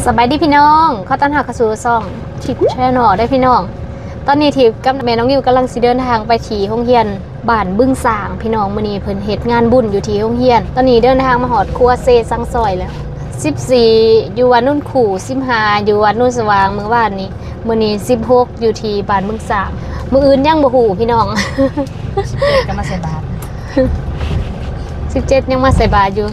ສະບາຍດີພີ່ນ້ອງ ຂໍຕ້ອນຮັບເຂົ້າສູ່ຊ່ອງທິບແຊນແນວເດີພີ່ນ້ອງ. ຕອນນີ້ທິບກັບແມ່ນ້ອງນິວກຳລັງຊິເດີນທາງໄປທີ່ໂຮງຮຽນບ້ານບຶງສາງພີ່ນ້ອງ. ມື້ນີ້ເພິ່ນເຮັດງານບຸນຢູ່ທີ່ໂຮງຮຽນ. ຕອນນີ້ເດີນທາງມາຮອດຄົວເຊສັງຊອຍແລ້ວ. ສິບສີ່ ຢູ່ວັດໂນນຄູ, ສິບຫ້າ ຢູ່ວັດໂນນສະຫວ່າງມື້ວານນີ້, ມື້ນີ້ສິບຫົກ ຢູ່ທີ່ບ້ານບຶງສາງ. ມື້ອື່ນຍັງບໍ່ຮູ້ພີ່ນ້ອງ. ສິບເຈັດ ກໍມາໃສ່ບາດ. ສິບເຈັດ ຍັງມາໃສ່ບາດຢູ່.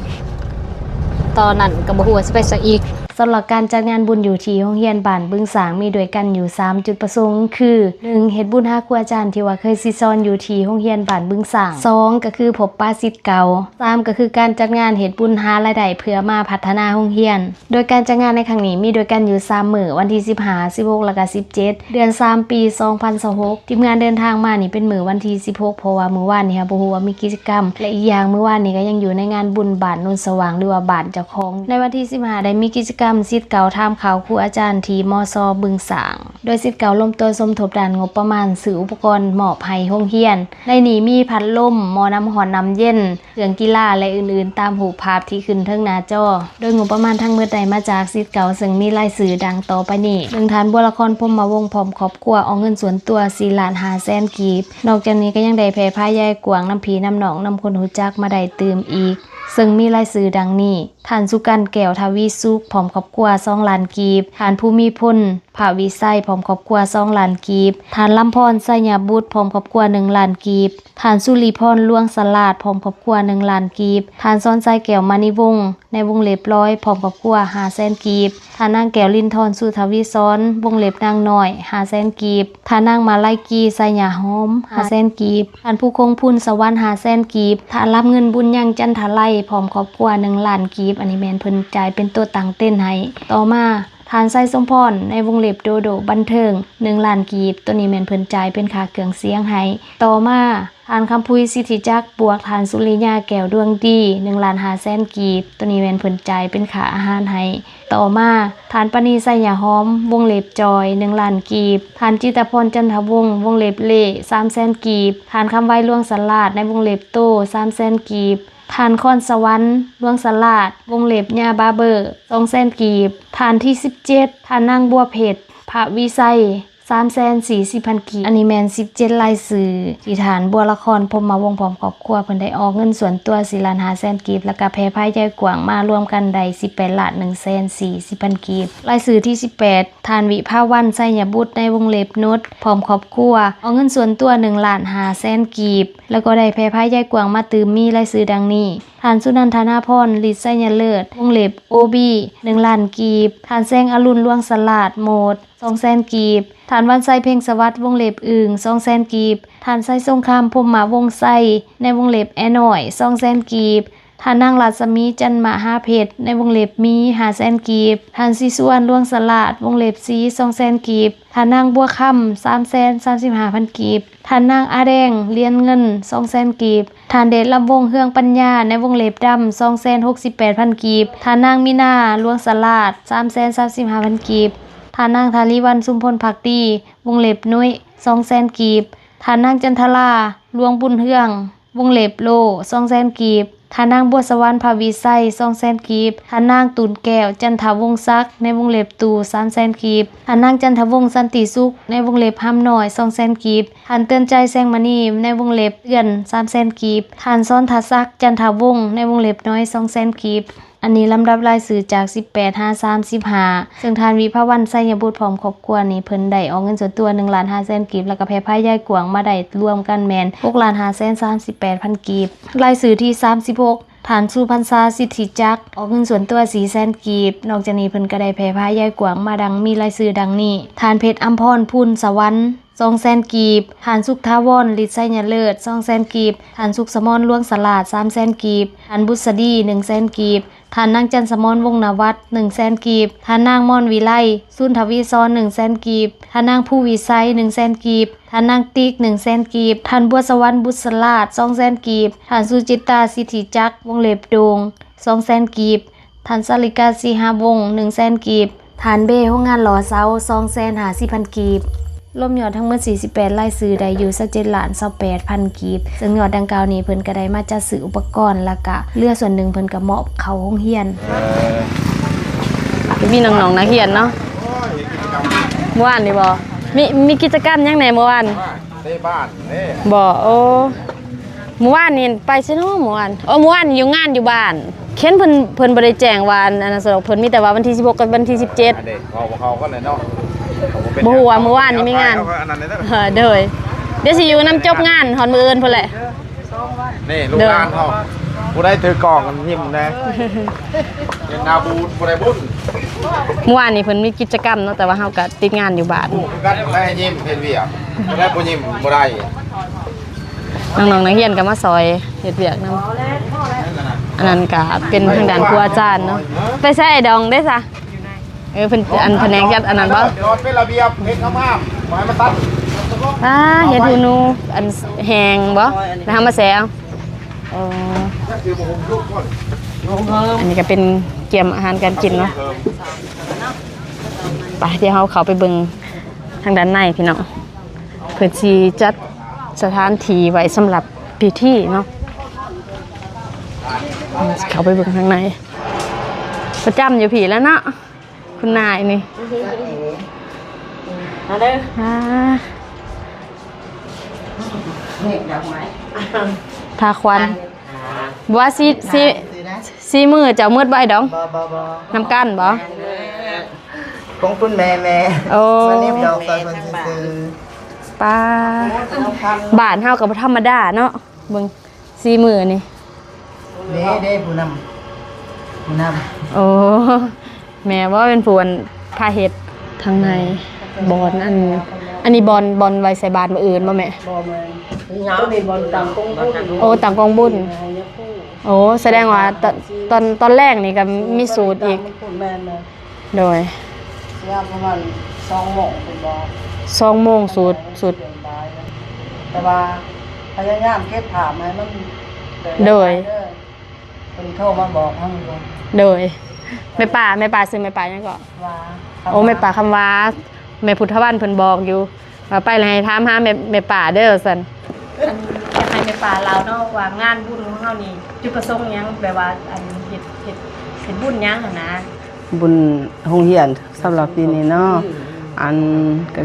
ຕອນນັ້ນກໍບໍ່ຮູ້ວ່າຊິໄປໃສອີກ. ສຳລັບການຈັດງານບຸນຢູ່ທີ່ໂຮງຮຽນບ້ານບຶງສາງ ມີດ້ວຍກັນຢູ່ສາມຈຸດປະສົງ ຄື ໜຶ່ງ ເຮັດບຸນຫາຄູອາຈານທີ່ວ່າເຄີຍສິດສອນຢູ່ທີ່ໂຮງຮຽນບ້ານບຶງສາງ. ສອງ ກໍຄືພົບປະສິດເກົ່າ. ສາມ ກໍຄືການຈັດງານເຮັດບຸນຫາລາຍໄດ້ເພື່ອມາພັດທະນາໂຮງຮຽນ. ໂດຍການຈັດງານໃນຄັ້ງນີ້ມີດ້ວຍກັນຢູ່ສາມມື້, ວັນທີສິບຫ້າ, ສິບຫົກ ແລະກະສິບເຈັດ ເດືອນສາມ ປີສອງພັນຊາວຫົກ. ທີມງານເດີນທາງມານີ້ເປັນມື້ວັນທີສິບຫົກ ເພາະວ່າມື້ວານນີ້ເຮົາບໍ່ຮູ້ວ່າມີກິດຈະກຳ ແລະ ອີກຢ່າງມື້ວານນີ້ກໍຍັງຢູ່ໃນງານບຸນບ້ານໂນນສະຫວ່າງ ຫຼືວ່າບ້ານເຈົ້າຂອງ. ໃນວັນທີສິບຫ້າ ໄດ້ມີກິດຈະກຳສິດເກົ່າຖາມຂ່າວຄູອາຈານທີ່ ມຊ ບຶງສາງ ໂດຍສິດເກົ່າລວມຕົວສົມທົບດ້ານງົບປະມານຊື້ອຸປະກອນມອບໃຫ້ໂຮງຮຽນ. ໃນນີ້ມີພັດລົມ, ໝໍ້ນ້ຳຮ້ອນນ້ຳເຢັນ, ເຄື່ອງກິລາ ແລະ ອື່ນໆ ຕາມຮູບພາບທີ່ຂຶ້ນເທິງໜ້າຈໍ. ໂດຍງົບປະມານທັງໝົດໄດ້ມາຈາກສິດເກົ່າ ເຊິ່ງມີລາຍຊື່ດັ່ງຕໍ່ໄປນີ້: ໜຶ່ງ ທ່ານ ບົວລະຄອນ ພົມມະວົງ ພ້ອມຄອບຄົວ ອອກເງິນສ່ວນຕົວ ສີ່ລ້ານຫ້າແສນກີບ. ນອກຈາກນີ້ກໍຍັງໄດ້ແຜ່ພາຍາຍກວ້າງນຳພີ່ນຳນ້ອງ ນຳຄົນຮູ້ຈັກມາໄດ້ຕື່ມອີກ, ເຊິ່ງມີລາຍຊື່ດັ່ງນີ້: ທ່ານ ສຸກັນ ແກ້ວທະວີສຸກ ພ້ອມຄອບຄົວ ສອງລ້ານກີບ, ທ່ານ ພູມີພົນ ພະວິໄຊ ພ້ອມຄອບຄົວ ສອງລ້ານກີບ, ທ່ານ ລຳພອນ ໄຊຍະບຸດ ພ້ອມຄອບຄົວ ໜຶ່ງລ້ານກີບ, ທ່ານ ສຸລິພອນ ຫຼວງສະຫຼາດ ພ້ອມຄອບຄົວ ໜຶ່ງລ້ານກີບ, ທ່ານ ສອນໄຊ ແກ້ວມະນີວົງ ໃນວົງເລັບລອຍ ພ້ອມຄອບຄົວ ຫ້າແສນກີບ, ທ່ານນາງ ແກ້ວລິນທອນ ສຸທະວີສອນ ວົງເລັບນາງນ້ອຍ ຫ້າແສນກີບ, ທ່ານນາງ ມາໄລກີ ໄຊຍະຫອມ ຫ້າແສນກີບ, ທ່ານ ພູຄົງພູນສະຫວັນ ຫ້າແສນກີບ, ທ່ານ ລຳເງິນ ບຸນຍັງ ຈັນທະໄລ ພ້ອມຄອບຄົວ ໜຶ່ງລ້ານກີບ. ອັນນີ້ແມ່ນເພິ່ນຈ່າຍເປັນໂຕຕັ້ງເຕັນໃຫ້. ຕໍ່ມາ ທ່ານ ໄຊສົມພອນ ໃນວົງເລັບໂດໂດບັນເທີງ ໜຶ່ງລ້ານກີບ, ໂຕນີ້ແມ່ນເພິ່ນຈ່າຍເປັນຄ່າເຄື່ອງສຽງໃຫ້. ຕໍ່ມາ ທ່ານ ຄຳພຸຍ ສິດທິຈັກ ບວກ ທ່ານ ສຸລິຍາ ແກ້ວດວງດີ ໜຶ່ງລ້ານຫ້າແສນກີບ, ໂຕນີ້ແມ່ນເພິ່ນຈ່າຍເປັນຄ່າອາຫານໃຫ້. ຕໍ່ມາ ທ່ານ ປານີ ໄຊຍະຫອມ ວົງເລັບຈອຍ ໜຶ່ງລ້ານກີບ, ທ່ານ ຈິດຕະພອນ ຈັນທະວົງ ວົງເລັບເລ ສາມແສນກີບ, ທ່ານ ຄຳໄວ ຫຼວງສະຫຼາດ ໃນວົງເລັບໂຕ ສາມແສນກີບ, ທ່ານ ຄອນສະຫວັນ ຫຼວງສະຫຼາດ ວົງເລັບຍາບາເບີ ສອງແສນກີບ, ທ່ານທີສິບເຈັດ ທ່ານນາງ ບົວເພັດ ພະວິໄຊ ສາມແສນສີ່ສິບພັນກີບ. ອັນນີ້ແມ່ນສິບເຈັດລາຍຊື່ທີ່ທ່ານ ບົວລະຄອນ ພົມມະວົງ ພ້ອມຄອບຄົວ ເພິ່ນໄດ້ອອກເງິນສ່ວນຕົວ ສີ່ລ້ານຫ້າແສນກີບ ແລ້ວກະແຜ່ພາຍາຍກວ້າງມາລວມກັນໄດ້ ສິບແປດລ້ານໜຶ່ງແສນສີ່ສິບພັນກີບ. ລາຍຊື່ທີສິບແປດ ທ່ານ ວິພາວັນ ໄຊຍະບຸດ ໃນວົງເລັບນົດ ພ້ອມຄອບຄົວ ອອກເງິນສ່ວນຕົວ ໜຶ່ງລ້ານຫ້າແສນກີບ ແລ້ວກໍໄດ້ແຜ່ພາຍາຍກວ້າງມາຕື່ມ ມີລາຍຊື່ດັ່ງນີ້: ທ່ານ ສຸນັນທະນາພອນ ລິດໄຊຍະເລີດ ວົງເລັບໂອບີ ໜຶ່ງລ້ານກີບ, ທ່ານ ແສງອະລຸນ ຫຼວງສະຫຼາດ ໂມດ ສອງແສນກີບ, ທ່ານ ວັນໄຊ ເພັງສະຫວັດ ວົງເລັບອຶ່ງ ສອງແສນກີບ, ທ່ານ ໄຊສົງຄາມ ພົມມະວົງໄຊ ໃນວົງເລັບແອນ້ອຍ ສອງແສນກີບ, ທ່ານນາງ ລັດສະໝີ ຈັນມະຫາເພັດ ໃນວົງເລັບໝີ ຫ້າແສນກີບ, ທ່ານ ສີສຸວັນ ຫຼວງສະຫຼາດ ວົງເລັບສີ ສອງແສນກີບ, ທ່ານນາງ ບົວຄຳ ສາມແສນສາມສິບຫ້າພັນກີບ, ທ່ານນາງ ອາແດງ ຫຼຽນເງິນ ສອງແສນກີບ, ທ່ານ ເດດລຳວົງ ເຮືອງປັນຍາ ໃນວົງເລັບດຳ ສອງແສນຫົກສິບແປດພັນກີບ, ທ່ານນາງ ມີນາ ຫຼວງສະຫຼາດ ສາມແສນສາມສິບຫ້າພັນກີບ, ທ່ານນາງ ທາລີວັນ ຊຸມພົນພັກດີ ວົງເລັບໜຸ້ຍ ສອງແສນກີບ, ທ່ານນາງ ຈັນທະລາ ຫຼວງບຸນເຮືອງ ວົງເລັບໂລ ສອງແສນກີບ, ທ່ານນາງ ບົວສະຫວັນ ພະວິໄຊ ສອງແສນກີບ, ທ່ານນາງ ຕູນແກ້ວ ຈັນທະວົງສັກ ໃນວົງເລັບຕູ ສາມແສນກີບ, ທ່ານນາງ ຈັນທະວົງ ສັນຕິສຸກ ໃນວົງເລັບຫຳນ້ອຍ ສອງແສນກີບ, ທ່ານ ເຕືອນໃຈ ແສງມະນີ ໃນວົງເລັບເຮືອນ ສາມແສນກີບ, ທ່ານ ສອນທະສັກ ຈັນທະວົງ ໃນວົງເລັບນ້ອຍ ສອງແສນກີບ. ອັນນີ້ລຳດັບລາຍຊື່ຈາກສິບແປດຫາສາມສິບຫ້າ ເຊິ່ງທ່ານ ວິພາວັນ ໄຊຍະບຸດ ພ້ອມຄອບຄົວນີ້ ເພິ່ນໄດ້ອອກເງິນສ່ວນຕົວ ໜຶ່ງລ້ານຫ້າແສນກີບ ແລ້ວກໍແຜ່ພາຍາຍກວ້າງມາໄດ້ລວມກັນແມ່ນ ຫົກລ້ານຫ້າແສນສາມສິບແປດພັນກີບ. ລາຍຊື່ທີສາມສິບຫົກ ທ່ານ ສຸພັນຊາ ສິດທິຈັກ ອອກເງິນສ່ວນຕົວ ສີ່ແສນກີບ. ນອກຈາກນີ້ເພິ່ນກໍໄດ້ແຜ່ພາຍາຍກວ້າງມາດັ່ງມີລາຍຊື່ດັ່ງນີ້: ທ່ານ ເພັດອຳພອນ ພູນສະຫວັນ ສອງແສນກີບ, ທ່ານ ສຸກຖາວອນ ລິດໄຊຍະເລີດ ສອງແສນກີບ, ທ່ານ ສຸກສະໝອນ ຫຼວງສະຫຼາດ ສາມແສນກີບ, ທ່ານ ບຸດສະດີ ໜຶ່ງແສນກີບ, ທ່ານນາງ ຈັນສະໝອນ ວົງນະວັດ ໜຶ່ງແສນກີບ, ທ່ານນາງ ມອນວິໄລ ສູນທະວີສອນ ໜຶ່ງແສນກີບ, ທ່ານນາງ ພູວິໄຊ ໜຶ່ງແສນກີບ, ທ່ານນາງ ຕິກ ໜຶ່ງແສນກີບ, ທ່ານ ບົວສະຫວັນ ບຸດສະຫຼາດ ສອງແສນກີບ, ທ່ານ ສຸຈິດຕາ ສິດທິຈັກ ວົງເລັບໂດງ ສອງແສນກີບ, ທ່ານ ສາລິກາ ສີຫາວົງ ໜຶ່ງແສນກີບ, ທ່ານ ເບ້ ໂຮງງານຫຼໍ່ເສົາ ສອງແສນຫ້າສິບພັນກີບ. ລວມຍອດທັງໝົດ ສີ່ສິບແປດລາຍຊື່ ໄດ້ຢູ່ ຊາວເຈັດລ້ານຊາວແປດພັນກີບ. ເຊິ່ງຍອດດັ່ງກ່າວນີ້ ເພິ່ນກໍໄດ້ມາຈັດຊື້ອຸປະກອນ ແລ້ວກະເຫຼືອສ່ວນໜຶ່ງເພິ່ນກໍມອບເຂົ້າໂຮງຮຽນ. ມີນ້ອງໆນັກຮຽນເນາະ ມື້ວານນີ້ບໍ່ ມີ ມີກິດຈະກຳຫຍັງແດ່ມື້ວານ? ເຕະບານເດ້ ບໍ່ ໂອ້ ມື້ວານນີ້ໄປໃສເນາະ ມື້ວານ? ໂອ້ ມື້ວານຢູ່ງານຢູ່ບ້ານ ເຫັນເພິ່ນ ເພິ່ນບໍ່ໄດ້ແຈ້ງວ່າ ອັນ ອັນນັ້ນ ເພິ່ນມີແຕ່ວ່າວັນທີສິບຫົກກັບວັນທີສິບເຈັດ ອັນເດ້ ເວົ້າຂອງເຂົາກ່ອນແຫຼະເນາະ ບໍ່ຮູ້ວ່າມື້ວານນີ້ມີງານ ເຂົາກໍອັນນັ້ນເດ້ ເອີ ໂດຍ ດຽວຊິຢູ່ນຳຈົບງານຮອດມື້ອື່ນພຸ້ນແຫຼະ. ນີ້ລູກຫຼານເຮົາ ຜູ້ໃດຖືກກ້ອງຍິ້ມແດ່ ເປັນໜ້າບູດ ຜູ້ໃດບຸນ. ມື້ວານນີ້ເພິ່ນມີກິດຈະກຳເນາະ ແຕ່ວ່າເຮົາກໍຕິດງານຢູ່ບ້ານ ຮູ້ຄືກັນ ຜູ້ໃດຍິ້ມເຮັດວຽກ ຜູ້ໃດບໍ່ຍິ້ມບໍ່ໄດ້. ນ້ອງໆນັກຮຽນກໍມາຊ່ອຍເຮັດວຽກນຳ ອັນນັ້ນກໍເປັນທາງດ້ານຄູອາຈານເນາະ. ໄປໃສດອງເດ້ຊະ? ເອີ ເພິ່ນ ອັນພະແນກຈັດອັນນັ້ນບໍ່? ຈອດເປັນລະບຽບ ເຮັດງາມໆ ບໍ່ໃຫ້ມັນຕັດ. ອ່າ ເຮັດຫູໜູ ອັນແຫ້ງບໍ່? ແລ້ວເຮົາມາແຊ່ເອົາ. ອໍ ອັນນີ້ກໍເປັນກຽມອາຫານການກິນເນາະ. ໄປ ດຽວເຮົາເຂົ້າໄປເບິ່ງທາງດ້ານໃນພີ່ນ້ອງ ເພິ່ນຊິຈັດສະຖານທີ່ໄວ້ສຳລັບພິທີເນາະ. ເຂົ້າໄປເບິ່ງທາງໃນ ປະຈຳຢູ່ພີ້ແລ້ວເນາະ. ຄຸນນາຍນີ້ ມາເດີ ອ່າ ພາຂວັນ ບໍ່ວ່າຊິ ຊິ ຊິມື້ເຈົ້າໝົດບໍ່ໄອ້ດອງ? ບໍ່ ບໍ່ ບໍ່ ນຳກັນບໍ່? ຂອງຄຸນແມ່ ແມ່ ໂອ້ ມາເນັບດອກຊ່ອຍເພິ່ນຊື່ໆ. ປ້າ ບ້ານເຮົາກໍບໍ່ທຳມະດາເນາະ ເບິ່ງ ສີ່ມື້ນີ້ ເດ້ ເດ້ ຜູ້ນຳ ຜູ້ນຳ. ໂອ້ ແມ່ບໍ່ເປັນຜູ້ອັນພາເຮັດທາງໃນ ບ່ອນອັນ ອັນນີ້ບ່ອນ ບ່ອນໄວ້ໃສ່ບາດມື້ອື່ນບໍ່ແມ່? ບໍ່ແມ່ນ ຕົວນີ້ບ່ອນຕັ້ງກອງບຸນ. ໂອ້ ຕັ້ງກອງບຸນ. ໂອ້ ສະແດງວ່າຕອນ ຕອນ ຕອນແລງນີ້ກໍມີສູດອີກ. ແມ່ນໆ. ໂດຍ ເວລາປະມານສອງໂມງພຸ້ນບໍ່? ສອງໂມງສູດ ສູດ ແຕ່ວ່າພະຍາຍາມເກັບພາບໃຫ້ມັນ ໂດຍ ເພິ່ນໂທມາບອກເຮົາຢູ່. ໂດຍ ແມ່ປ້າ ແມ່ປ້າຊື່ແມ່ປ້າຫຍັງເກາະ? ວ່າ ໂອ້ ແມ່ປ້າຄຳວ່າ ແມ່ພຸດທະວັນເພິ່ນບອກຢູ່ ວ່າໄປແລ້ວໃຫ້ຖາມຫາແມ່ ແມ່ປ້າເດີວ່າຊັ້ນ. ອັນ ຢາກໃຫ້ແມ່ປ້າເລົ່າເນາະວ່າງານບຸນຂອງເຮົານີ້ ຈຸດປະສົງຫຍັງ ແບບວ່າ ອັນ ເຮັດ ເຮັດ ເຮັດບຸນຫຍັງຫັ້ນນະ? ບຸນໂຮງຮຽນສຳລັບປີນີ້ເນາະ ອັນ ກໍ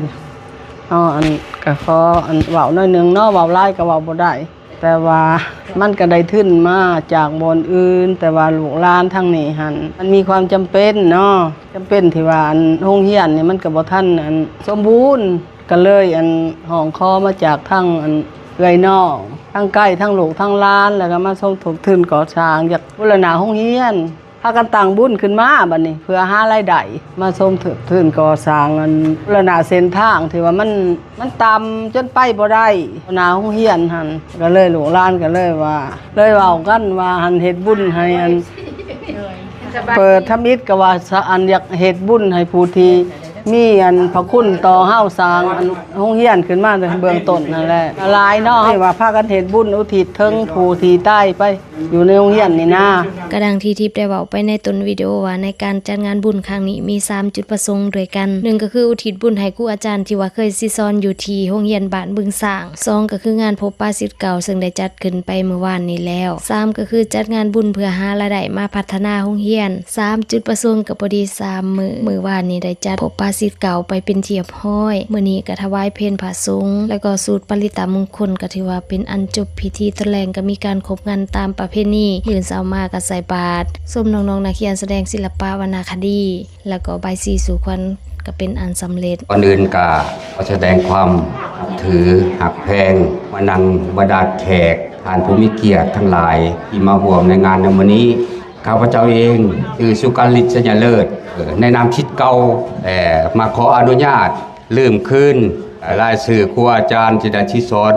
ເອົາ ອັນ ກໍຂໍ ອັນ ເວົ້າໜ້ອຍໜຶ່ງເນາະ ເວົ້າຫຼາຍກໍເວົ້າບໍ່ໄດ້ ແຕ່ວ່າມັນກໍໄດ້ທຶນມາຈາກບ່ອນອື່ນ ແຕ່ວ່າລູກຫຼານທາງນີ້ຫັ້ນ ມັນມີຄວາມຈຳເປັນເນາະ ຈຳເປັນທີ່ວ່າ ອັນ ໂຮງຮຽນນີ້ມັນກໍບໍ່ທັນ ອັນ ສົມບູນ ກໍເລີຍ ອັນ ຮ້ອງຂໍມາຈາກທາງ ອັນ ເອື້ອຍນ້ອງ ທາງໃກ້ ທາງລູກທາງຫຼານ ແລ້ວກໍມາສົມທົບທຶນກໍ່ສ້າງ ຢາກບູລະນະໂຮງຮຽນ ພາກັນຕັ້ງບຸນຂຶ້ນມາບັດນີ້ ເພື່ອຫາລາຍໄດ້ ມາສົມທົບທຶນກໍ່ສ້າງ ອັນ ບູລະນະເສັ້ນທາງທີ່ວ່າມັນ ມັນຕ່ຳຈົນໄປບໍ່ໄດ້ ໜ້າໂຮງຮຽນຫັ້ນ ກໍເລີຍ ລູກຫຼານກໍເລີຍວ່າ ເລີຍເວົ້າກັນວ່າ ອັນ ເຮັດບຸນໃຫ້ ອັນ ເປີດທຳອິດກໍວ່າ ສະ ອັນ ຢາກເຮັດບຸນໃຫ້ຜູ້ທີ່ມີ ອັນ ພະຄຸນຕໍ່ເຮົາ ສ້າງ ອັນ ໂຮງຮຽນຂຶ້ນມາແຕ່ເບື້ອງຕົ້ນນັ້ນແຫຼະ ຫຼາຍເນາະ ໃຫ້ວ່າພາກັນເຮັດບຸນອຸທິດເຖິງຜູ້ທີ່ຕາຍໄປ ຢູ່ໃນໂຮງຮຽນນີ້ນາ. ກໍດັ່ງທີ່ທິບໄດ້ເວົ້າໄປໃນຕົ້ນວິດີໂອວ່າ ໃນການຈັດງານບຸນຄັ້ງນີ້ມີສາມຈຸດປະສົງດ້ວຍກັນ, ໜຶ່ງກໍຄືອຸທິດບຸນໃຫ້ຄູອາຈານທີ່ວ່າເຄີຍຊິສອນຢູ່ທີ່ໂຮງຮຽນບ້ານບຶງຊ້າງ, ສອງກໍຄືງານພົບປະສິດເກົ່າ ເຊິ່ງໄດ້ຈັດຂຶ້ນໄປມື້ວານນີ້ແລ້ວ, ສາມກໍຄືຈັດງານບຸນເພື່ອຫາລາຍໄດ້ມາພັດທະນາໂຮງຮຽນ. ສາມຈຸດປະສົງກໍພໍດີສາມມື້, ມື້ວານນີ້ໄດ້ຈັດພົບປະສິດເກົ່າໄປເປັນທີ່ຮຽບຮ້ອຍ, ມື້ນີ້ກໍຖວາຍເພນພະສົງ ແລ້ວກໍສູດປະລິດຕະມຸງຄຸນ ກໍຖືວ່າເປັນອັນຈົບພິທີ. ຕອນແລງກໍມີການຄົບ ງານຕາມປະເພນີ, ມື້ເຊົ້າມາກໍໃສ່ບາດ, ຊົມນ້ອງໆນັກຮຽນສະແດງສິລະປະວັນນະຄະດີ ແລ້ວກໍບາຍສີສູ່ຂວັນກໍເປັນອັນສຳເລັດ. ກ່ອນອື່ນກໍຂໍສະແດງຄວາມນັບຖືຮັກແພງມາຍັງບັນດາແຂກ ທ່ານຜູ້ມີກຽດທັງຫຼາຍທີ່ມາຮ່ວມໃນງານໃນມື້ນີ້. ຂ້າພະເຈົ້າເອງຊື່ສຸກາລິດ ໄຊຍະເລີດ ເອີ ໃນນາມສິດເກົ່າ ເອີ ມາຂໍອະນຸຍາດ ລືມຄືນລາຍຊື່ຄູອາຈານທີ່ໄດ້ສິດສອນ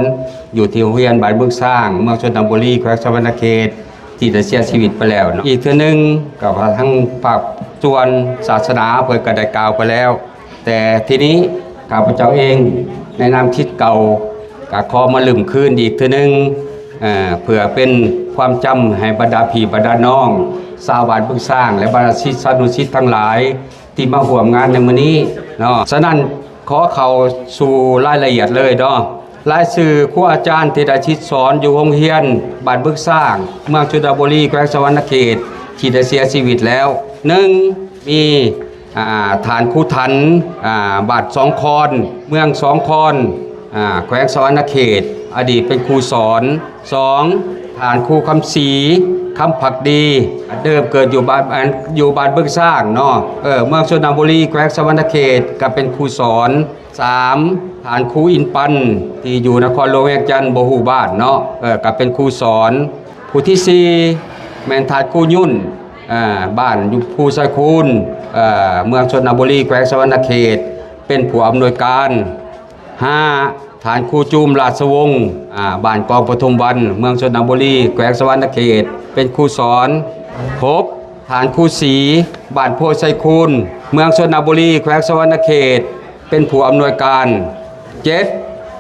ຢູ່ທີ່ໂຮງຮຽນບ້ານບຶງຊ້າງ ເມືອງຊົນນະບູລີ ແຂວງສະຫວັນນະເຂດ ທີ່ໄດ້ເສຍຊີວິດໄປແລ້ວເນາະ. ອີກເທື່ອໜຶ່ງກໍວ່າທັງພາກສ່ວນສາສະໜາເພິ່ນກໍໄດ້ກ່າວໄປແລ້ວ, ແຕ່ທີນີ້ຂ້າພະເຈົ້າເອງໃນນາມສິດເກົ່າກໍຂໍມາລຶ້ມຄືນອີກເທື່ອໜຶ່ງ ເອີ ເພື່ອເປັນຄວາມຈຳໃຫ້ບັນດາພີ່ບັນດານ້ອງຊາວບ້ານບຶງຊ້າງ ແລະ ບັນດາສິດສານຸສິດທັງຫຼາຍ ທີ່ມາຮ່ວມງານໃນມື້ນີ້ເນາະ. ສະນັ້ນ ຂໍເຂົ້າສູ່ລາຍລະອຽດເລີຍເນາະ. ລາຍຊື່ຄູອາຈານທີ່ໄດ້ສິດສອນຢູ່ໂຮງຮຽນບ້ານບຶກຊ້າງ ເມືອງຊົນນະບູລີ ແຂວງສະຫວັນນະເຂດ ທີ່ໄດ້ເສຍຊີວິດແລ້ວ ໜຶ່ງ ມີ ອ່າ ທ່ານຄູທັນ ອ່າ ບ້ານສອງຄອນ ເມືອງສອງຄອນ ອ່າ ແຂວງສະຫວັນນະເຂດ ອະດີດເປັນຄູສອນ. ສອງ ທ່ານຄູຄຳສີ ຄຳພັກດີ ເດີມເກີດຢູ່ບ້ານ ຢູ່ບ້ານບຶງຊ້າງເນາະ ເອີ ເມືອງຊົນນະບູລີ ແຂວງສະຫວັນນະເຂດ ກໍເປັນຄູສອນ. ສາມ ທ່ານຄູອິນປັນ ທີ່ຢູ່ນະຄອນຫຼວງວຽງຈັນ ບໍ່ຮູ້ບ້ານເນາະ ເອີ ກໍເປັນຄູສອນ. ຜູ້ທີສີ່ ແມ່ນທ່ານຄູຍຸນ ເອີ ບ້ານຢູ່ພູໄຊຄູນ ເອີ ເມືອງຊົນນະບູລີ ແຂວງສະຫວັນນະເຂດ ເປັນຜູ້ອຳນວຍການ. ຫ້າ ທ່ານຄູຈູມ ລາຊະວົງ ອາ ບ້ານກອງປະທຸມວັນ ເມືອງຊົນນະບູລີ ແຂວງສະຫວັນນະເຂດ ເປັນຄູສອນ. ຫົກ ທ່ານຄູສີ ບ້ານໂພໄຊຄູນ ເມືອງຊົນນະບູລີ ແຂວງສະຫວັນນະເຂດ ເປັນຜູ້ອຳນວຍການ. ເຈັດ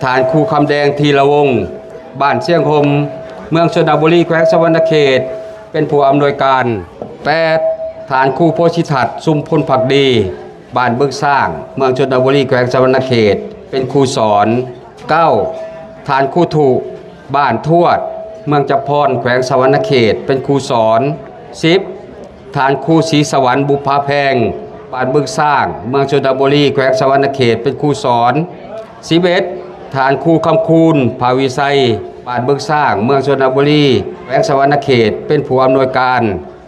ທ່ານຄູຄຳແດງ ທີລະວົງ ບ້ານຊຽງຫົ່ມ ເມືອງຊົນນະບູລີ ແຂວງສະຫວັນນະເຂດ ເປັນຜູ້ອຳນວຍການ. ແປດ ທ່ານຄູໂພຊິທັດ ຊຸມພົນພັກດີ ບ້ານບຶງຊ້າງ ເມືອງຊົນນະບູລີ ແຂວງສະຫວັນນະເຂດ ເປັນຄູສອນ. ເກົ້າ ທ່ານຄູທຸ ບ້ານທວດ ເມືອງຈຳພອນ ແຂວງສະຫວັນນະເຂດ ເປັນຄູສອນ. ສິບ ທ່ານຄູສີສະຫວັນ ບຸບພາແພງ ບ້ານບຶງຊ້າງ ເມືອງຊົນນະບູລີ ແຂວງສະຫວັນນະເຂດ ເປັນຄູສອນ. ສິບເອັດ ທ່ານຄູຄຳຄູນ ພາວິໄຊ ບ້ານບຶງຊ້າງ ເມືອງຊົນນະບູລີ ແຂວງສະຫວັນນະເຂດ ເປັນຜູ້ອຳນວຍການ.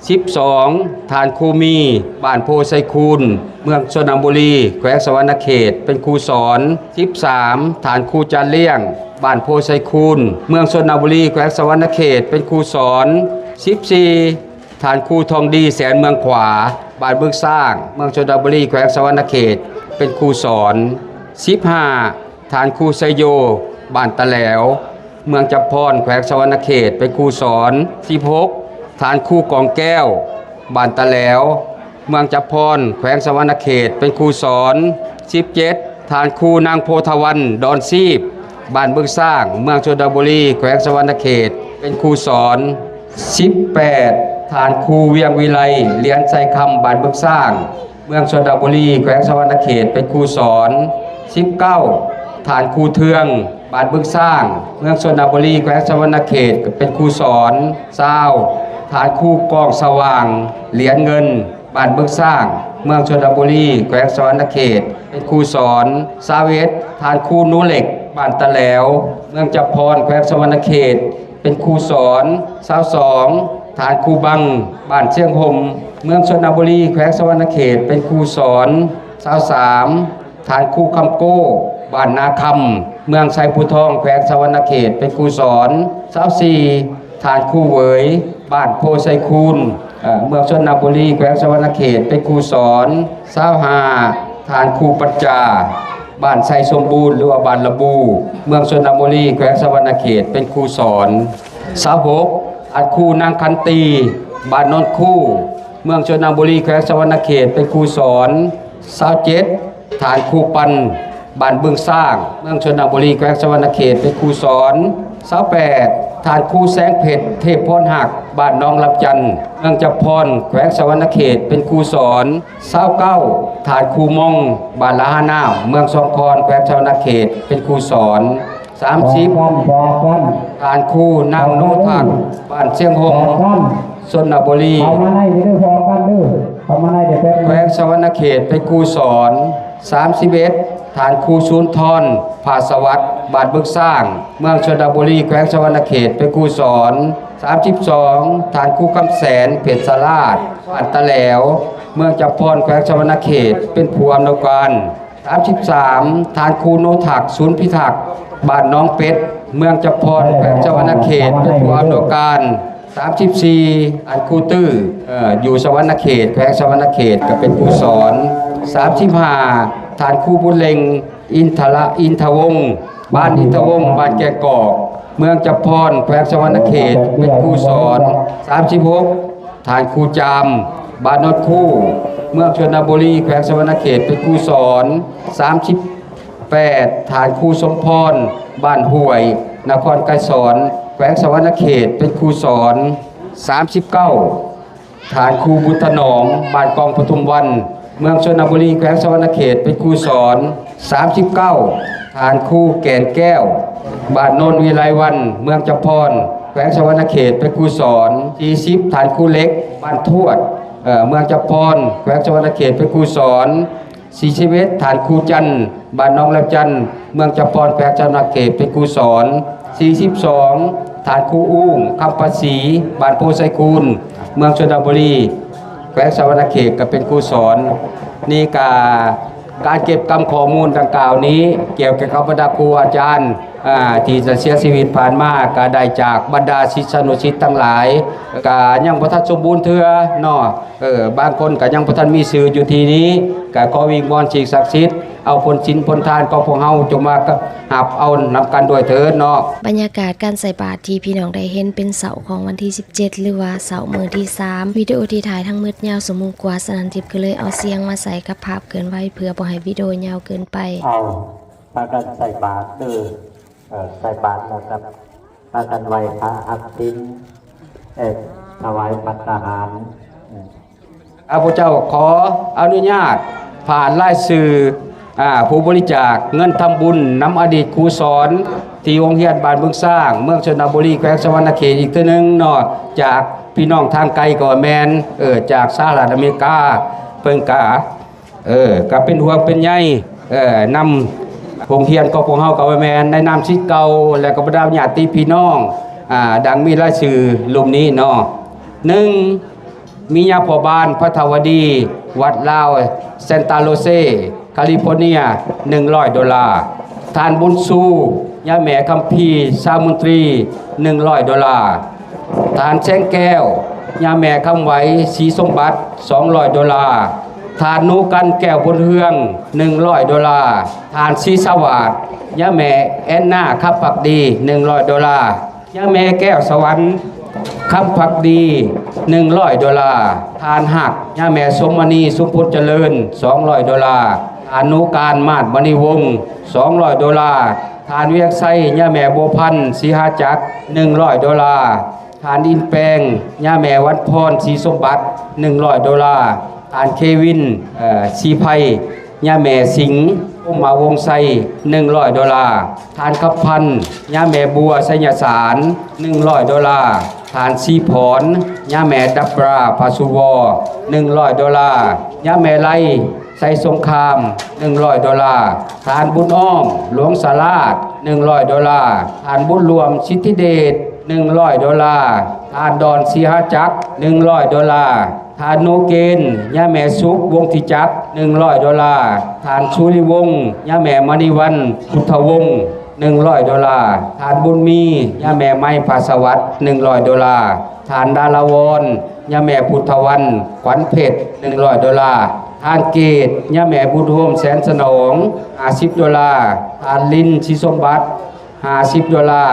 ສິບສອງ ທ່ານຄູມີ ບ້ານໂພໄຊຄູນ ເມືອງຊົນນະບູລີ ແຂວງສະຫວັນນະເຂດ ເປັນຄູສອນ. ສິບສາມ ທ່ານຄູຈັນລ້ຽງ ບ້ານໂພໄຊຄູນ ເມືອງຊົນນະບູລີ ແຂວງສະຫວັນນະເຂດ ເປັນຄູສອນ. ສິບສີ່ ທ່ານຄູທອງດີ ແສນເມືອງຂວາ ບ້ານບຶງຊ້າງ ເມືອງຊົນນະບູລີ ແຂວງສະຫວັນນະເຂດ ເປັນຄູສອນ. ສິບຫ້າ ທ່ານຄູໄຊໂຍ ບ້ານຕະແຫຼວ ເມືອງຈຳພອນ ແຂວງສະຫວັນນະເຂດ ເປັນຄູສອນ. ສິບຫົກ ທ່ານຄູກອງແກ້ວ ບ້ານຕະແຫຼວ ເມືອງຈຳພອນ ແຂວງສະຫວັນນະເຂດ ເປັນຄູສອນ. ສິບເຈັດ ທ່ານຄູນາງໂພທະວັນ ດອນຊີບ ບ້ານບຶງຊ້າງ ເມືອງຊົນນະບູລີ ແຂວງສະຫວັນນະເຂດ ເປັນຄູສອນ. ສິບແປດ ທ່ານຄູວຽງວິໄລ ຫຼຽນໄຊຄຳ ບ້ານບຶງຊ້າງ ເມືອງຊົນນະບູລີ ແຂວງສະຫວັນນະເຂດ ເປັນຄູສອນ. ສິບເກົ້າ ທ່ານຄູເທືອງ ບ້ານບຶງຊ້າງ ເມືອງຊົນນະບູລີ ແຂວງສະຫວັນນະເຂດ ເປັນຄູສອນ. ຊາວ ທ່ານຄູກອງສະຫວ່າງ ຫຼຽນເງິນ ບ້ານບຶງຊ້າງ ເມືອງຊົນນະບູລີ ແຂວງສະຫວັນນະເຂດ ເປັນຄູສອນ. ຊາວເອັດ ທ່ານຄູໜູເຫຼັກ ບ້ານຕະແຫຼວ ເມືອງຈຳພອນ ແຂວງສະຫວັນນະເຂດ ເປັນຄູສອນ. ຊາວສອງ ທ່ານຄູບັງ ບ້ານຊຽງຫົ່ມ ເມືອງຊົນນະບູລີ ແຂວງສະຫວັນນະເຂດ ເປັນຄູສອນ. ຊາວສາມ ທ່ານຄູຄຳໂກ້ ບ້ານນາຄຳ ເມືອງໄຊພູທອງ ແຂວງສະຫວັນນະເຂດ ເປັນຄູສອນ. ຊາວສີ່ ທ່ານຄູເຫວີຍ ບ້ານໂພໄຊຄູນ ເອີ ເມືອງຊົນນະບູລີ ແຂວງສະຫວັນນະເຂດ ເປັນຄູສອນ. ຊາວຫ້າ ທ່ານຄູປັນຈາ ບ້ານໄຊສົມບູນ ຫຼືວ່າບ້ານລະບູ ເມືອງຊົນນະບູລີ ແຂວງສະຫວັນນະເຂດ ເປັນຄູສອນ. ຊາວຫົກ ທ່ານຄູນາງຂັນຕີ ບ້ານໂນນຄູ ເມືອງຊົນນະບູລີ ແຂວງສະຫວັນນະເຂດ ເປັນຄູສອນ. ຊາວເຈັດ ທ່ານຄູປັນ ບ້ານບຶງຊ້າງ ເມືອງຊົນນະບູລີ ແຂວງສະຫວັນນະເຂດ ເປັນຄູສອນ. ຊາວແປດ ທ່ານຄູແສງເພັດ ເທບພອນຮັກ ບ້ານໜອງລຳຈັນ ເມືອງຈຳພອນ ແຂວງສະຫວັນນະເຂດ ເປັນຄູສອນ. ຊາວເກົ້າ ທ່ານຄູມອງ ບ້ານລະຫານ້ຳ ເມືອງຊອງຄອນ ແຂວງສະຫວັນນະເຂດ ເປັນຄູສອນ. ສາມສິບ ທ່ານຄູນາງໂນທັກ ບ້ານຊຽງຫົ່ມ ຊົນນະບູລີ ເຂົ້າມາໃນເດີ ພໍກັນເດີ ເຂົ້າມາໃນເດີ ແຂວງສະຫວັນນະເຂດ ເປັນຄູສອນ. ສາມສິບເອັດ ທ່ານຄູສູນທອນ ພາສະຫວັດ ບ້ານບຶງຊ້າງ ເມືອງຊົນນະບູລີ ແຂວງສະຫວັນນະເຂດ ເປັນຄູສອນ. ສາມສິບສອງ ທ່ານຄູຄຳແສນ ເພັດສະລາດ ບ້ານຕະແຫຼວ ເມືອງຈຳພອນ ແຂວງສະຫວັນນະເຂດ ເປັນຜູ້ອຳນວຍການ. ສາມສິບສາມ ທ່ານຄູໂນທັກ ສູນພິທັກ ບ້ານໜອງເປັດ ເມືອງຈຳພອນ ແຂວງສະຫວັນນະເຂດ ເປັນຜູ້ອຳນວຍການ. ສາມສິບສີ່ ທ່ານຄູຕື້ ເອີ ຢູ່ສະຫວັນນະເຂດ ແຂວງສະຫວັນນະເຂດ ກໍເປັນຄູສອນ. ສາມສິບຫ້າ ທ່ານຄູບຸນເລັງ ອິນທະລະ ອິນທະວົງ ບ້ານອິນທະວົງ ບ້ານແກ້ງກອກ ເມືອງຈຳພອນ ແຂວງສະຫວັນນະເຂດ ເປັນຄູສອນ. ສາມສິບຫົກ ທ່ານຄູຈາມ ບ້ານໂນນຄູ ເມືອງຊົນນະບູລີ ແຂວງສະຫວັນນະເຂດ ເປັນຄູສອນ. ສາມສິບແປດ ທ່ານຄູສົມພອນ ບ້ານຫ້ວຍ ນະຄອນໄກສອນ ແຂວງສະຫວັນນະເຂດ ເປັນຄູສອນ. ສາມສິບເກົ້າ ທ່ານຄູບຸນຖະໜອມ ບ້ານກອງປະທຸມວັນ ເມືອງຊົນນະບູລີ ແຂວງສະຫວັນນະເຂດ ເປັນຄູສອນ. ສາມສິບເກົ້າ ທ່ານຄູແກ່ນແກ້ວ ບ້ານໂນນວິໄລວັນ ເມືອງຈຳພອນ ແຂວງສະຫວັນນະເຂດ ເປັນຄູສອນ. ສີ່ສິບ ທ່ານຄູເຫຼັກ ບ້ານທວດ ເອີ ເມືອງຈຳພອນ ແຂວງສະຫວັນນະເຂດ ເປັນຄູສອນ, ສີ່ສິບເອັດ ທ່ານຄູຈັນ ບ້ານໜອງແຫຼມຈັນ ເມືອງຈຳພອນ ແຂວງສະຫວັນນະເຂດ ເປັນຄູສອນ, ສີ່ສິບສອງ ທ່ານຄູອູ້ງ ຄຳພາສີ ບ້ານໂພໄຊຄູນ ເມືອງຊົນນະບູລີ ແຂວງສະຫວັນນະເຂດ ກໍເປັນຄູສອນ. ນີ້ກະ ການເກັບກຳຂໍ້ມູນດັ່ງກ່າວນີ້ ກ່ຽວກັບບັນດາຄູອາຈານ ອ່າ ທີ່ໄດ້ເສຍຊີວິດຜ່ານມາ ກະໄດ້ຈາກບັນດາສິດສານຸສິດທັງຫຼາຍ ກະຍັງບໍ່ທັນສົມບູນເທື່ອເນາະ. ເອີ ບາງຄົນກະຍັງບໍ່ທັນມີຊື່ຢູ່ທີ່ນີ້ ກະຂໍວິງວອນສິ່ງສັກສິດ ເອົາຜົນສິນຜົນທານຂອງພວກເຮົາ ຈົ່ງມາຮັບເອົານຳກັນດ້ວຍເທີ້ນເນາະ. ບັນຍາກາດການໃສ່ບາດທີ່ພີ່ນ້ອງໄດ້ເຫັນເປັນເຊົ້າຂອງວັນທີສິບເຈັດ ຫຼືວ່າເຊົ້າມື້ທີສາມ. ວິດີໂອທີ່ຖ່າຍທັງໝົດຍາວຊົ່ວໂມງກວ່າ, ສະນັ້ນທິບກໍເລີຍເອົາສຽງມາໃສ່ກັບພາບເຄື່ອນໄຫວ ເພື່ອບໍ່ໃຫ້ວິດີໂອຍາວເກີນໄປ. ເອົາ ພາກັນໃສ່ບາດເດີ ເອີ ໃສ່ບາດແລ້ວກໍພາກັນໄຫວ້ພະຮັບສິນ ເອີ ຖວາຍພັດຕາຫານ. ຂ້າພະເຈົ້າຂໍອະນຸຍາດຜ່ານລາຍຊື່ ອາ ຜູ້ບໍລິຈາກເງິນທຳບຸນນຳອະດີດຄູສອນ ທີ່ໂຮງຮຽນບ້ານບຶງຊ້າງ ເມືອງຊົນນະບູລີ ແຂວງສະຫວັນນະເຂດ ອີກເທື່ອໜຶ່ງເນາະ, ຈາກພີ່ນ້ອງທາງໄກກໍວ່າແມ່ນ ເອີ ຈາກສະຫະລັດອາເມລິກາ ເພິ່ນກະ ເອີ ກໍເປັນຫ່ວງເປັນໃຍ ເອີ ນຳໂຮງຮຽນຂອງພວກເຮົາກໍວ່າແມ່ນ ໃນນາມສິດເກົ່າ ແລະກໍບັນດາຍາດຕິພີ່ນ້ອງ ອາ ດັ່ງມີລາຍຊື່ລຸ່ມນີ້ເນາະ. ໜຶ່ງ ມີຍາພໍ່ບ້ານ ພັດທະວະດີ ວັດລາວ ແຊນຕາໂຣເຊ ຄາລີຟໍເນຍ ໜຶ່ງຮ້ອຍໂດລາ, ທ່ານບຸນຊູ ຍາແມ່ຄຳພີ ຊາມົນຕີ ໜຶ່ງຮ້ອຍໂດລາ, ທ່ານແສງແກ້ວ ຍາແມ່ຄຳໄຫວ ສີສົມບັດ ສອງຮ້ອຍໂດລາ, ທ່ານໜູກັນ ແກ້ວບຸນເຮືອງ ໜຶ່ງຮ້ອຍໂດລາ, ທ່ານສີສະຫວາດ ຍາແມ່ແອນນາ ຄຳພັກດີ ໜຶ່ງຮ້ອຍໂດລາ, ຍາແມ່ແກ້ວສະຫວັນ ຄຳພັກດີ ໜຶ່ງຮ້ອຍໂດລາ, ທ່ານຮັກ ຍາແມ່ສົມມະນີ ສົມພົນຈະເລີນ ສອງຮ້ອຍໂດລາ, ທ່ານໜູການ ມາດມະນີວົງ ສອງຮ້ອຍໂດລາ, ທ່ານວຽງໄຊ ຍາແມ່ບົວພັນ ສີຫາຈັກ ໜຶ່ງຮ້ອຍໂດລາ, ທ່ານອິນແປງ ຍາແມ່ວັນພອນ ສີສົມບັດ ໜຶ່ງຮ້ອຍໂດລາ, ທ່ານເຄວິນ ເອີ ສີໄພ ຍາແມ່ສິງ ພົມມະວົງໄຊ ໜຶ່ງຮ້ອຍໂດລາ, ທ່ານຄຳພັນ ຍາແມ່ບົວ ໄຊຍະສານ ໜຶ່ງຮ້ອຍໂດລາ, ທ່ານສີພອນ ຍາແມ່ດັບຣາ ພາສຸວໍ ໜຶ່ງຮ້ອຍໂດລາ, ຍາແມ່ໄລ ໄຊສົງຄາມ ໜຶ່ງຮ້ອຍໂດລາ, ທ່ານບຸນອ້ອມ ຫຼວງສາລາດ ໜຶ່ງຮ້ອຍໂດລາ, ທ່ານບຸນລວມ ສິດທິເດດ ໜຶ່ງຮ້ອຍໂດລາ, ທ່ານດອນ ສີຫາຈັກ ໜຶ່ງຮ້ອຍໂດລາ, ທ່ານໂນເກນ ຍາແມ່ສຸກ ວົງທິຈັກ ໜຶ່ງຮ້ອຍໂດລາ, ທ່ານສຸລິວົງ ຍາແມ່ມະນີວັນ ພຸດທະວົງ ໜຶ່ງຮ້ອຍໂດລາ, ທ່ານບຸນມີ ຍາແມ່ໄມ ພາສະຫວັດ ໜຶ່ງຮ້ອຍໂດລາ, ທ່ານດາລາວອນ ຍາແມ່ພຸດທະວັນ ຂວັນເພັດ ໜຶ່ງຮ້ອຍໂດລາ, ທ່ານເກດ ຍາແມ່ບຸນໂຮມ ແສນສະໜອງ ຫ້າສິບໂດລາ, ທ່ານລິນ ສີສົມບັດ ຫ້າສິບໂດລາ,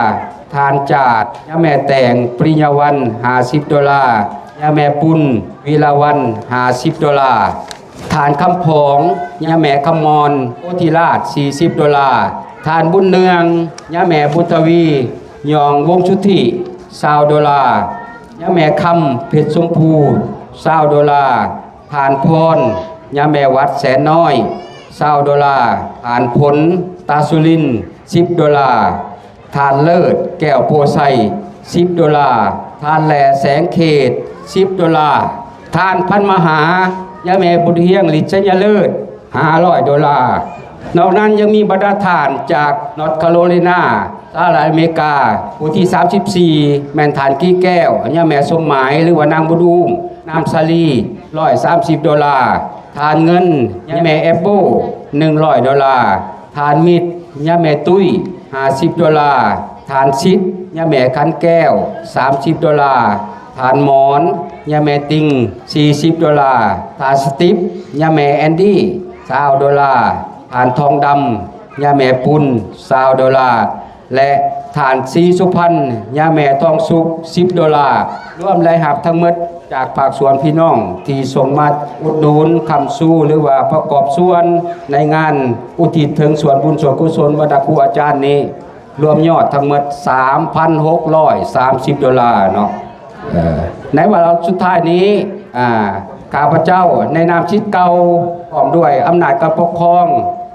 ທ່ານຈາດ ຍາແມ່ແຕງ ປະລິຍາວັນ ຫ້າສິບໂດລາ, ຍາແມ່ປຸນ ວິລາວັນ ຫ້າສິບໂດລາ, ທ່ານຄຳຜອງ ຍາແມ່ຄຳມອນ ໂພທິລາດ ສີ່ສິບໂດລາ, ທ່ານບຸນເນືອງ ຍາແມ່ບຸນທະວີ ຍອງ ວົງສຸດທິ ຊາວໂດລາ, ຍາແມ່ຄຳ ເພັດຊົມພູ ຊາວໂດລາ, ທ່ານພອນ ຍາແມ່ວັດ ແສນນ້ອຍ ຊາວໂດລາ, ທ່ານຜົນ ຕາສຸລິນ ສິບໂດລາ, ທ່ານເລີດ ແກ້ວໂພໄຊ ສິບໂດລາ, ທ່ານແຫຼ ແສງເຂດ ສິບໂດລາ, ທ່ານພັນມະຫາ ຍາແມ່ບຸນຮຽງ ລິດໄຊຍະເລີດ ຫ້າຮ້ອຍໂດລາ. ນອກນັ້ນຍັງມີບັນດາທ່ານຈາກນອດຄາໂຣໄລນາ ສະຫະລັດອາເມລິກາ, ຜູ້ທີສາມສິບສີ່ ແມ່ນທ່ານກີແກ້ວ ຍາແມ່ສົມໝາຍ ຫຼືວ່ານາງບຸນອຸ້ງ ນາມສາລີ ຮ້ອຍສາມສິບໂດລາ, ທ່ານເງິນ ຍາແມ່ແອັບໂປ້ ໜຶ່ງຮ້ອຍໂດລາ, ທ່ານມິດ ຍາແມ່ຕຸ້ຍ ຫ້າສິບໂດລາ, ທ່ານສິດ ຍາແມ່ຂັນແກ້ວ ສາມສິບໂດລາ, ທ່ານໝອນ ຍາແມ່ຕິ່ງ ສີ່ສິບໂດລາ, ທ່ານສະຕິບ ຍາແມ່ແອນດີ ຊາວໂດລາ, ທ່ານທອງດຳ ຍາແມ່ປຸນ ຊາວໂດລາ ແລະ ທ່ານສີສຸພັນ ຍາແມ່ທອງສຸກ ສິບໂດລາ, ລວມລາຍຮັບທັງໝົດຈາກພາກສ່ວນພີ່ນ້ອງທີ່ສົ່ງມາອຸດໜູນຄ້ຳຊູ ຫຼືວ່າປະກອບສ່ວນໃນງານອຸທິດເຖິງສ່ວນບຸນສ່ວນກຸສົນບັນດາຄູອາຈານນີ້ ລວມຍອດທັງໝົດ ສາມພັນຫົກຮ້ອຍສາມສິບໂດລາເນາະ. ເອີ ໃນວາລະສຸດທ້າຍນີ້ ອາ ຂ້າພະເຈົ້າໃນນາມສິດເກົ່າ ພ້ອມດ້ວຍອຳນາດການປົກຄອງ,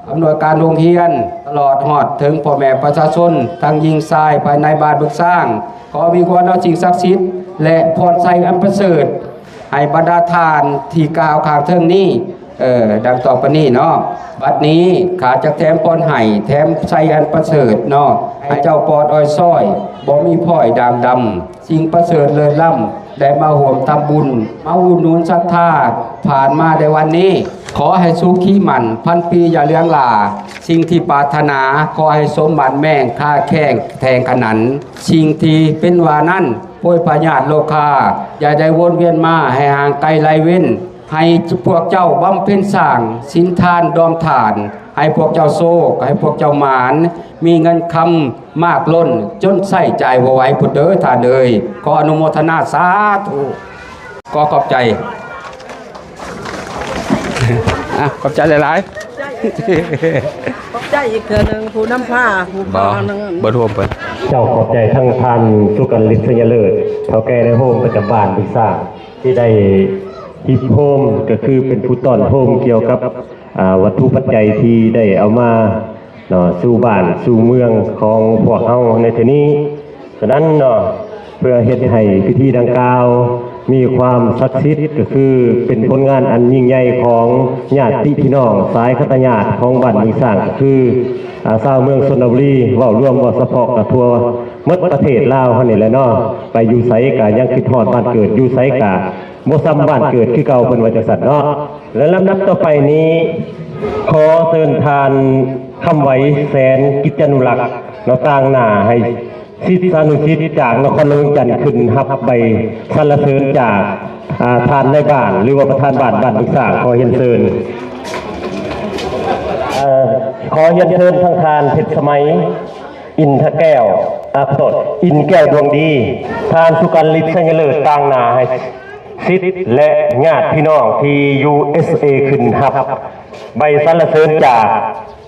ອຳນວຍການໂຮງຮຽນ, ຕະຫຼອດຮອດເຖິງພໍ່ແມ່ປະຊາຊົນ ທັງຍິງຊາຍ ພາຍໃນບ້ານບຶກຊ້າງ, ຂໍວິງວອນເອົາສິ່ງສັກສິດ ແລະ ພອນໄຊອັນປະເສີດ ໃຫ້ບັນດາທ່ານທີ່ກ່າວຂ້າງເທິງນີ້ ເອີ ດັ່ງຕໍ່ໄປນີ້ເນາະ. ບັດນີ້ຂ້າຈະແຖມພອນໃຫ້ ແຖມໄຊອັນປະເສີດເນາະ ໃຫ້ເຈົ້າປອດອອຍຊອຍ ບໍ່ມີພ້ອຍດ່າງດຳ ສິ່ງປະເສີດເລີດລ້ຳ ໄດ້ມາຮ່ວມທຳບຸນ ມາອຸດໜູນສັດທາ ຜ່ານມາໃນວັນນີ້ ຂໍໃຫ້ສຸຂີໝັ້ນພັນປີຢ່າເລືອງລາ ສິ່ງທີ່ປາດຖະໜາ ຂໍໃຫ້ສົມໝັ້ນແມ່ງ ຄ້າແຂ່ງແທ່ງຂະໜັນ ສິ່ງທີ່ເປັນວ່ານັ້ນ ໂພຍພະຍາດໂລຄາ ຢ່າໄດ້ວົນວຽນມາ ໃຫ້ຫ່າງໄກໄລເວັ້ນ ໃຫ້ພວກເຈົ້າບຳເພັນສ້າງສິນທານດອມທານ ໃຫ້ພວກເຈົ້າໂຊກ ໃຫ້ພວກເຈົ້າໝານ ມີເງິນຄຳມາກລົ້ນ ຈົນໃຊ້ຈ່າຍບໍ່ໄຫວພຸ້ນເດີທ່ານເອີຍ. ຂໍອະນຸໂມທະນາສາທຸ. ຂໍຂອບໃຈ ອ່ະ ຂອບໃຈຫຼາຍໆ ຂອບໃຈອີກເທື່ອໜຶ່ງ ຜູ້ນຳພາ ຜູ້ ບໍ່ ພາໜຶ່ງ ບໍ່ຮ່ວມເພິ່ນ. ເຈົ້າ ຂອບໃຈທັງທ່ານສຸກັນລິດ ໄຊຍະເລີດ ເຖົ້າແກ່ນາຍໂຮມປະຈຳບ້ານບຶງສ້າງ ທີ່ໄດ້ຮິບໂຮມ ກໍຄືເປັນຜູ້ຕ້ອນໂຮມກ່ຽວກັບ ອ່າ ວັດຖຸປັດໄຈທີ່ໄດ້ເອົາມາເນາະ ສູ່ບ້ານສູ່ເມືອງຂອງພວກເຮົາໃນເທື່ອນີ້. ສະນັ້ນເນາະ ເພື່ອເຮັດໃຫ້ພິທີດັ່ງກ່າວມີຄວາມສັກສິດ ກໍຄືເປັນຜົນງານອັນຍິ່ງໃຫຍ່ຂອງຍາດຕິພີ່ນ້ອງສາຍຄັນທະຍາດຂອງບ້ານບຶງສ້າງ ກໍຄື ອ່າ ຊາວເມືອງຊົນນະບູລີ ເວົ້າລວມ ເວົ້າສະເພາະ ກໍທົ່ວໝົດປະເທດລາວເຮົານີ້ແຫຼະເນາະ. ໄປຢູ່ໃສກະຍັງຄິດຮອດບ້ານເກີດ ຢູ່ໃສກະບໍ່ສ່ຳບ້ານເກີດຄືເກົ່າ ເພິ່ນວ່າຈັ່ງຊັ້ນເນາະ. ແລະ ລຳດັບຕໍ່ໄປນີ້ ຂໍເຊີນທ່ານ ຄຳໄວ ແສນກິດຈານຸລັກ ເນາະ ຕາງໜ້າໃຫ້ສິດສານຸສິດຈາກນະຄອນຫຼວງວຽງຈັນ ຂຶ້ນຮັບໃບສັນລະເສີນຈາກ ອ່າ ທ່ານນາຍບ້ານ ຫຼືວ່າປະທານບ້ານ ບ້ານບຶງສ້າງ. ຂໍຮຽນເຊີນ. ເອີ ຂໍຮຽນເຊີນທັງທ່ານເພັດສະໄໝ ອິນທະແກ້ວ ອາ ຂໍໂທດ ອິນແກ້ວດວງດີ, ທ່ານສຸກັນລິດ ໄຊຍະເລີດ ຕາງໜ້າໃຫ້ສິດ ແລະ ຍາດພີ່ນ້ອງທີ່ຢູ່ ເອສເອ ຂຶ້ນຮັບໃບສັນລະເສີນຈາກ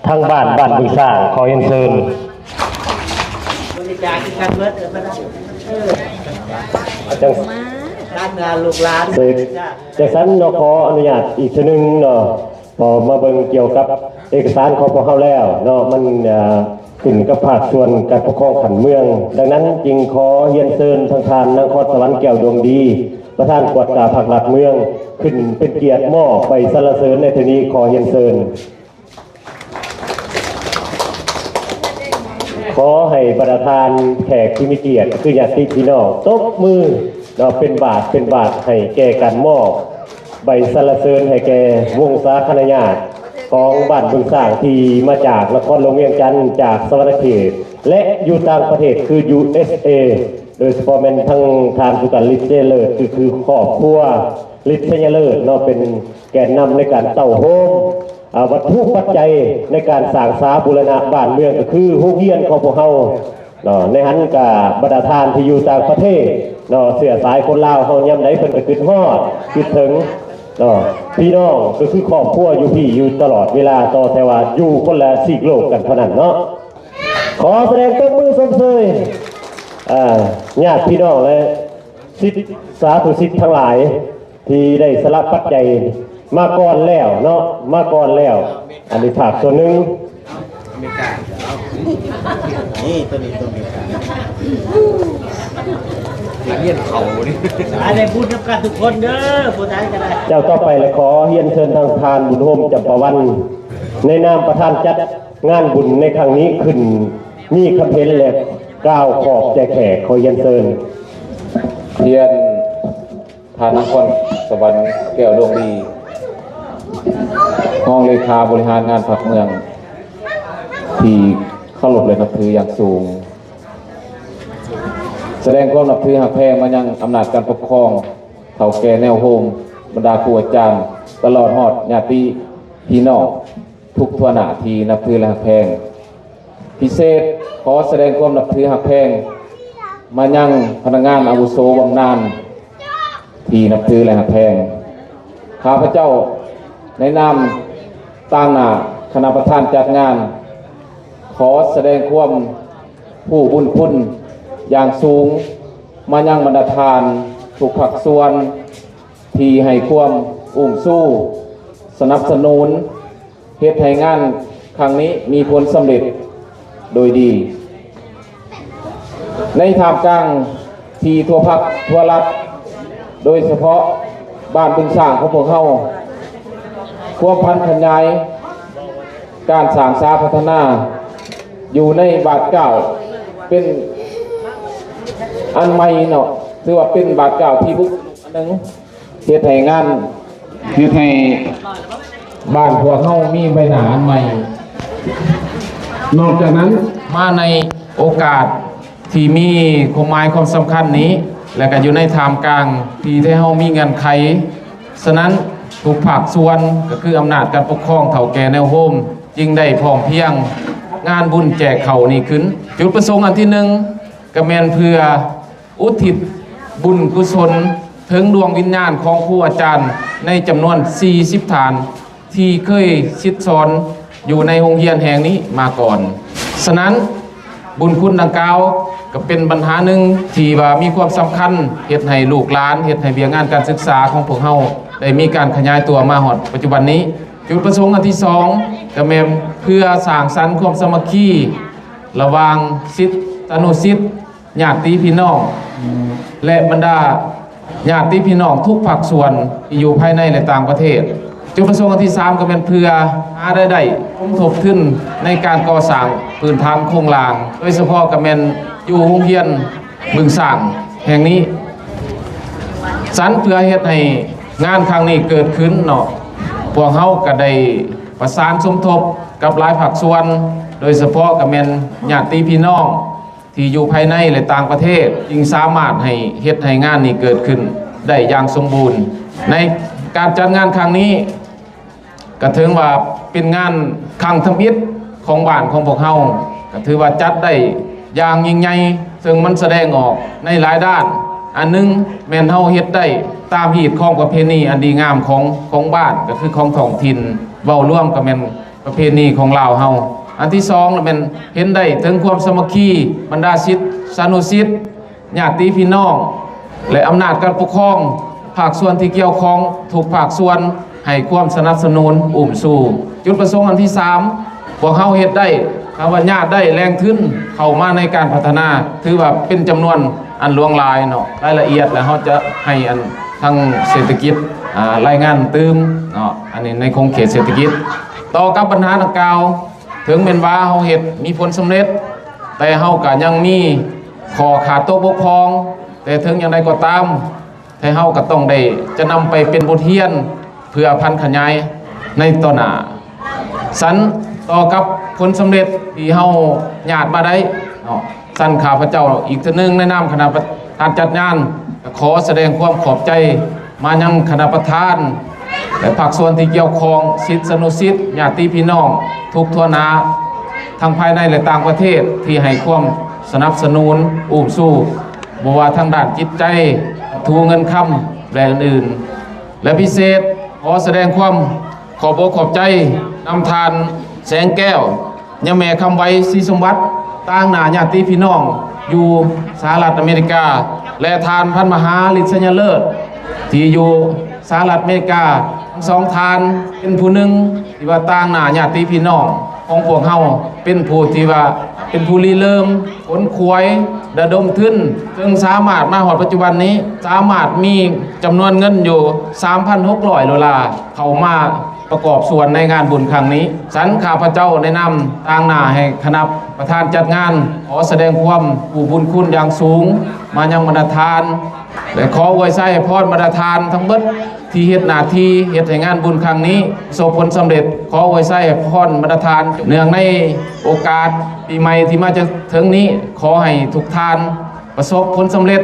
ທາງບ້ານ ບ້ານບຶງສ້າງ. ຂໍຮຽນເຊີນ. ບໍລິຈາກຄືກັນເບິດ ເອີ ເອີ ຈັ່ງ ດ້ານງານລູກຫຼານ ເອີ ຈັ່ງຊັ້ນເນາະ ຂໍອະນຸຍາດອີກເທື່ອໜຶ່ງເນາະ. ພໍມາເບິ່ງກ່ຽວກັບເອກະສານຂອງພວກເຮົາແລ້ວເນາະ ມັນ ເອີ ຂຶ້ນກັບພາກສ່ວນການປົກຄອງຂັ້ນເມືອງ. ດັ່ງນັ້ນຈຶ່ງຂໍຮຽນເຊີນທາງທ່ານນາງຄອນສະຫວັນ ແກ້ວດວງດີ ປະທານກວດກາພັກລັດເມືອງ ຂຶ້ນເປັນກຽດມອບໃບສັນລະເສີນໃນເທື່ອນີ້. ຂໍຮຽນເຊີນ. ຂໍໃຫ້ບັນດາທ່ານແຂກທີ່ມີກຽດ ຄືຍາດຕິພີ່ນ້ອງ ຕົບມືເນາະ ເປັນບາດເປັນບາດໃຫ້ແກ່ການມອບໃບສັນລະເສີນໃຫ້ແກ່ວົງສາຄະນະຍາດຂອງບ້ານບຶງສ້າງ ທີ່ມາຈາກນະຄອນຫຼວງວຽງຈັນ ຈາກສະຫວັນນະເຂດ ແລະ ຢູ່ຕ່າງປະເທດ ຄື ຢູເອສເອ ໂດຍສະເພາະແມ່ນທັງທ່ານສຸກັນລິດ ເຊເລີດ ຄື ຄືຄອບຄົວ ລິດໄຊຍະເລີດເນາະ ເປັນແກນນຳໃນການເຕົ້າໂຮມ ອ່າ ວັດຖຸປັດໄຈໃນການສ້າງສາບູລະນະບ້ານເມືອງ ກໍຄືໂຮງຮຽນຂອງພວກເຮົາເນາະ. ໃນຫັ້ນກະບັນດາທ່ານທີ່ຢູ່ຕ່າງປະເທດເນາະ ເຊື້ອສາຍຄົນລາວເຮົາ ຍາມໃດເພິ່ນກະຄິດຮອດຄິດເຖິງເນາະ ພີ່ນ້ອງ ກໍຄືຄອບຄົວຢູ່ພີ້ຢູ່ຕະຫຼອດເວລາ ຕໍ່ແຕ່ວ່າຢູ່ຄົນລະຊີກໂລກກັນເທົ່ານັ້ນເນາະ. ຂໍສະແດງຕົບມືຊົມເຊີຍ ອ່າ ຍາດພີ່ນ້ອງ ແລະ ສິດສາທຸສິດທັງຫຼາຍ ທີ່ໄດ້ສະຫຼະປັດໄຈມາກ່ອນແລ້ວເນາະ ມາກ່ອນແລ້ວ. ອັນນີ້ພາກສ່ວນໜຶ່ງ ນີ້ ຕົວນີ້ ຕົວນີ້ ຮຽນເຂົານີ້ ໄດ້ບຸນນຳກັນທຸກຄົນເດີ ຜູ້ໃດກໍໄດ້. ເຈົ້າ ຕໍ່ໄປລະຂໍຮຽນເຊີນທາງທ່ານບຸນໂຮມ ຈຳປາວັນ ໃນນາມປະທານຈັດງານບຸນໃນຄັ້ງນີ້ ຂຶ້ນມີຄຳເຫັນ ແລະ ກ່າວຂອບໃຈແຂກ. ຂໍຮຽນເຊີນ. ຮຽນ ທ່ານນາງຄອນສະຫວັນ ແກ້ວດວງດີ ຮອງເລຂາບໍລິຫານງານພັກເມືອງ ທີ່ເຄົາລົບ ແລະ ນັບຖືຢ່າງສູງ, ສະແດງຄວາມນັບຖືຮັກແພງມາຍັງອຳນາດການປົກຄອງ, ເຖົ້າແກ່ແນວໂຮມ, ບັນດາຄູອາຈານ, ຕະຫຼອດຮອດຍາດຕິພີ່ນ້ອງທຸກທົ່ວໜ້າທີ່ນັບຖື ແລະ ຮັກແພງ. ພິເສດ ຂໍສະແດງຄວາມນັບຖືຮັກແພງມາຍັງພະນັກງານອາວຸໂສບຳນານທີ່ນັບຖື ແລະ ຮັກແພງ. ຂ້າພະເຈົ້າໃນນາມຕາງໜ້າຄະນະປະທານຈັດງານ ຂໍສະແດງຄວາມຮູ້ບຸນຄຸນຢ່າງສູງມາຍັງບັນດາທ່ານທຸກພາກສ່ວນ ທີ່ໃຫ້ຄວາມອຸ້ມຊູ ສະໜັບສະໜູນ ເຮັດໃຫ້ງານຄັ້ງນີ້ມີຜົນສຳເລັດໂດຍດີ. ໃນທ່າມກາງທີ່ທົ່ວພັກທົ່ວລັດ ໂດຍສະເພາະ ບ້ານບຶງຊ້າງຂອງພວກເຮົາ ຄວາມຜັນຂະຫຍາຍການສ້າງສາພັດທະນາຢູ່ໃນບາດກ້າວເປັນອັນໃໝ່ເນາະ ຖືວ່າເປັນບາດກ້າວທີ່ບຸກອັນໜຶ່ງ ເຮັດໃຫ້ງານ ເຮັດໃຫ້ບ້ານພວກເຮົາມີໃບໜ້າອັນໃໝ່. ນອກຈາກນັ້ນ ມາໃນໂອກາດທີ່ມີຄວາມໝາຍຄວາມສຳຄັນນີ້ ແລະ ກໍຢູ່ໃນທ່າມກາງທີ່ໄທເຮົາມີເງື່ອນໄຂ, ສະນັ້ນ ທຸກພາກສ່ວນ ກໍຄືອຳນາດການປົກຄອງ, ເຖົ້າແກ່ແນວໂຮມ ຈຶ່ງໄດ້ພ້ອມພຽງງານບຸນແຈກເຂົ້ານີ້ຂຶ້ນ. ຈຸດປະສົງອັນທີໜຶ່ງ ກໍແມ່ນເພື່ອ ອຸທິດບຸນກຸສົນເຖິງດວງວິນຍານຂອງຄູອາຈານໃນຈຳນວນສີ່ສິບທ່ານ ທີ່ເຄີຍສິດສອນຢູ່ໃນໂຮງຮຽນແຫ່ງນີ້ມາກ່ອນ. ສະນັ້ນ ບຸນຄຸນດັ່ງກ່າວກໍເປັນບັນຫາໜຶ່ງທີ່ວ່າມີຄວາມສຳຄັນ ເຮັດໃຫ້ລູກຫຼານ, ເຮັດໃຫ້ວຽກງານການສຶກສາຂອງພວກເຮົາໄດ້ມີການຂະຫຍາຍຕົວມາຮອດປັດຈຸບັນນີ້. ຈຸດປະສົງອັນທີສອງ ກໍແມ່ນເພື່ອສ້າງສັນຄວາມສາມັກຄີລະຫວ່າງສິດສານຸສິດ ຍາດຕິພີ່ນ້ອງ ແລະ ບັນດາຍາດຕິພີ່ນ້ອງທຸກພາກສ່ວນທີ່ຢູ່ພາຍໃນ ແລະ ຕ່າງປະເທດ. ຈຸດປະສົງອັນທີສາມ ກໍແມ່ນເພື່ອຫາລາຍໄດ້ສົມທົບທຶນໃນການກໍ່ສ້າງພື້ນຖານໂຄງລ່າງ, ໂດຍສະເພາະກໍແມ່ນຢູ່ໂຮງຮຽນບຶງຊ້າງແຫ່ງນີ້. ສັນເພື່ອເຮັດໃຫ້ງານຄັ້ງນີ້ເກີດຂຶ້ນເນາະ, ພວກເຮົາກໍໄດ້ປະສານສົມທົບກັບຫຼາຍພາກສ່ວນ, ໂດຍສະເພາະກໍແມ່ນຍາດຕິພີ່ນ້ອງ ທີ່ຢູ່ພາຍໃນ ແລະ ຕ່າງປະເທດ ຈຶ່ງສາມາດໃຫ້ເຮັດໃຫ້ງານນີ້ເກີດຂຶ້ນໄດ້ຢ່າງສົມບູນ. ໃນການຈັດງານຄັ້ງນີ້ ກະເຖິງວ່າເປັນງານຄັ້ງທຳອິດຂອງບ້ານຂອງພວກເຮົາ, ກະຖືວ່າຈັດໄດ້ຢ່າງຍິ່ງໃຫຍ່, ເຊິ່ງມັນສະແດງອອກໃນຫຼາຍດ້ານ. ອັນໜຶ່ງແມ່ນເຮົາເຮັດໄດ້ຕາມຮີດຄອງປະເພນີອັນດີງາມຂອງ ຂອງບ້ານ, ກະຄືຂອງທ້ອງຖິ່ນ, ເວົ້າລວມກະແມ່ນ ປະເພນີຂອງລາວເຮົາ. ອັນທີສອງແມ່ນເຫັນໄດ້ເຖິງຄວາມສາມັກຄີບັນດາສິດສານຸສິດ, ຍາດຕິພີ່ນ້ອງ ແລະ ອຳນາດການປົກຄອງ, ພາກສ່ວນທີ່ກ່ຽວຂ້ອງທຸກພາກສ່ວນໃຫ້ຄວາມສະໜັບສະໜູນອຸ້ມຊູ. ຈຸດປະສົງອັນທີສາມ ພວກເຮົາເຮັດໄດ້, ຖ້າວ່າຍາດໄດ້ແຫຼ່ງທຶນເຂົ້າມາໃນການພັດທະນາ, ຖືວ່າເປັນຈຳນວນອັນຫຼວງຫຼາຍເນາະ. ລາຍລະອຽດແລ້ວເຮົາຈະໃຫ້ອັນທາງເສດຖະກິດ ອາ ລາຍງານຕື່ມເນາະ, ອັນນີ້ໃນຂົງເຂດເສດຖະກິດ. ຕໍ່ກັບບັນຫາດັ່ງກ່າວ, ເຖິງແມ່ນວ່າເຮົາເຮັດມີຜົນສຳເລັດ, ແຕ່ເຮົາກະຍັງມີຂໍ້ຂາດຕົກບົກຜ່ອງ, ແຕ່ເຖິງຢ່າງໃດກໍຕາມ, ແຕ່ເຮົາກະຕ້ອງໄດ້ຈະນຳໄປເປັນບົດຮຽນເພື່ອຜັນຂະຫຍາຍໃນຕໍ່ໜ້າ. ສັນ ຕໍ່ກັບຜົນສຳເລັດທີ່ເຮົາຍາດມາໄດ້ເນາະ, ຊັ້ນຂ້າພະເຈົ້າອີກເທື່ອໜຶ່ງໃນນາມຄະນະປະທານຈັດງານ ກໍຂໍສະແດງຄວາມຂອບໃຈມາຍັງຄະນະປະທານ ແລະ ພາກສ່ວນທີ່ກ່ຽວຂ້ອງ, ສິດສານຸສິດ, ຍາດຕິພີ່ນ້ອງທຸກທົ່ວໜ້າ ທັງພາຍໃນ ແລະ ຕ່າງປະເທດ ທີ່ໃຫ້ຄວາມສະໜັບສະໜູນອຸ້ມຊູ ບໍ່ວ່າທາງດ້ານຈິດໃຈ, ວັດຖຸເງິນຄຳ ແລະ ອື່ນໆ. ແລະ ພິເສດ ຂໍສະແດງຄວາມ ຂອບອົກຂອບໃຈນຳທ່ານແສງແກ້ວ ຍາແມ່ຄຳໄວ ສີສົມບັດ ຕາງໜ້າຍາດຕິພີ່ນ້ອງຢູ່ສະຫະລັດອາເມລິກາ ແລະ ທ່ານພັນມະຫາ ລິດໄຊຍະເລີດ ທີ່ຢູ່ສະຫະລັດອາເມລິກາ. ທັງສອງທ່ານເປັນຜູ້ໜຶ່ງທີ່ວ່າຕາງໜ້າຍາດຕິພີ່ນ້ອງຂອງພວກເຮົາ, ເປັນຜູ້ທີ່ວ່າເປັນຜູ້ລິເລີ່ມ ຂົນຂວາຍ ລະດົມທຶນ ເຊິ່ງສາມາດມາຮອດປັດຈຸບັນນີ້ ສາມາດມີຈຳນວນເງິນຢູ່ ສາມພັນຫົກຮ້ອຍໂດລາ ເຂົ້າມາປະກອບສ່ວນໃນງານບຸນຄັ້ງນີ້. ສັນ ຂ້າພະເຈົ້າໃນນາມຕາງໜ້າໃຫ້ຄະນະປະທານຈັດງານ ຂໍສະແດງຄວາມຮູ້ບຸນຄຸນຢ່າງສູງມາຍັງບັນດາທ່ານ ແລະ ຂໍອວຍໄຊໃຫ້ພອນບັນດາທ່ານທັງເບິດ ທີ່ເຮັດໜ້າທີ່ເຮັດໃຫ້ງານບຸນຄັ້ງນີ້ປະສົບຜົນສຳເລັດ. ຂໍອວຍໄຊໃຫ້ພອນບັນດາທ່ານ ເນື່ອງໃນໂອກາດປີໃໝ່ທີ່ມາຈະເຖິງນີ້, ຂໍໃຫ້ທຸກທ່ານປະສົບຜົນສຳເລັດ,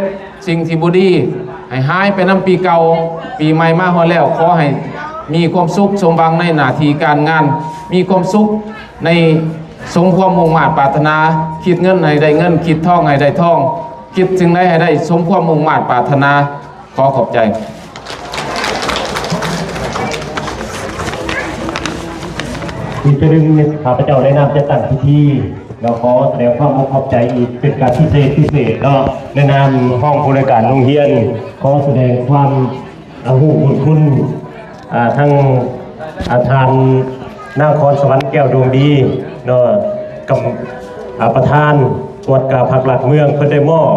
ສິ່ງທີ່ບໍ່ດີໃຫ້ຫາຍໄປນຳປີເກົ່າ. ປີໃໝ່ມາຮອດແລ້ວ, ຂໍໃຫ້ມີຄວາມສຸກສົມຫວັງໃນໜ້າທີ່ການງານ, ມີຄວາມສຸກໃນສົມຄວາມມຸ່ງມາດປາດຖະໜາ, ຄິດເງິນໃຫ້ໄດ້ເງິນ, ຄິດທອງໃຫ້ໄດ້ທອງ, ຄິດສິ່ງໃດໃຫ້ໄດ້ສົມຄວາມມຸ່ງມາດປາດຖະໜາ. ຂໍຂອບໃຈ. ອີກເທື່ອໜຶ່ງ ຂ້າພະເຈົ້າໃນນາມຈັດຕັ້ງພິທີ ແລ້ວຂໍສະແດງຄວາມອົກຂອບໃຈອີກເປັນການພິເສດພິເສດເນາະ, ໃນນາມຮອງຜູ້ອຳນວຍການໂຮງຮຽນ ຂໍສະແດງຄວາມ ອາ ຮູ້ບຸນຄຸນ ອາ ທັງ ອາ ທ່ານນາງຄອນສະຫວັນ ແກ້ວດວງດີເນາະ, ກຳ ອາ ປະທານກວດກາພັກລັດເມືອງ ເພິ່ນໄດ້ມອບ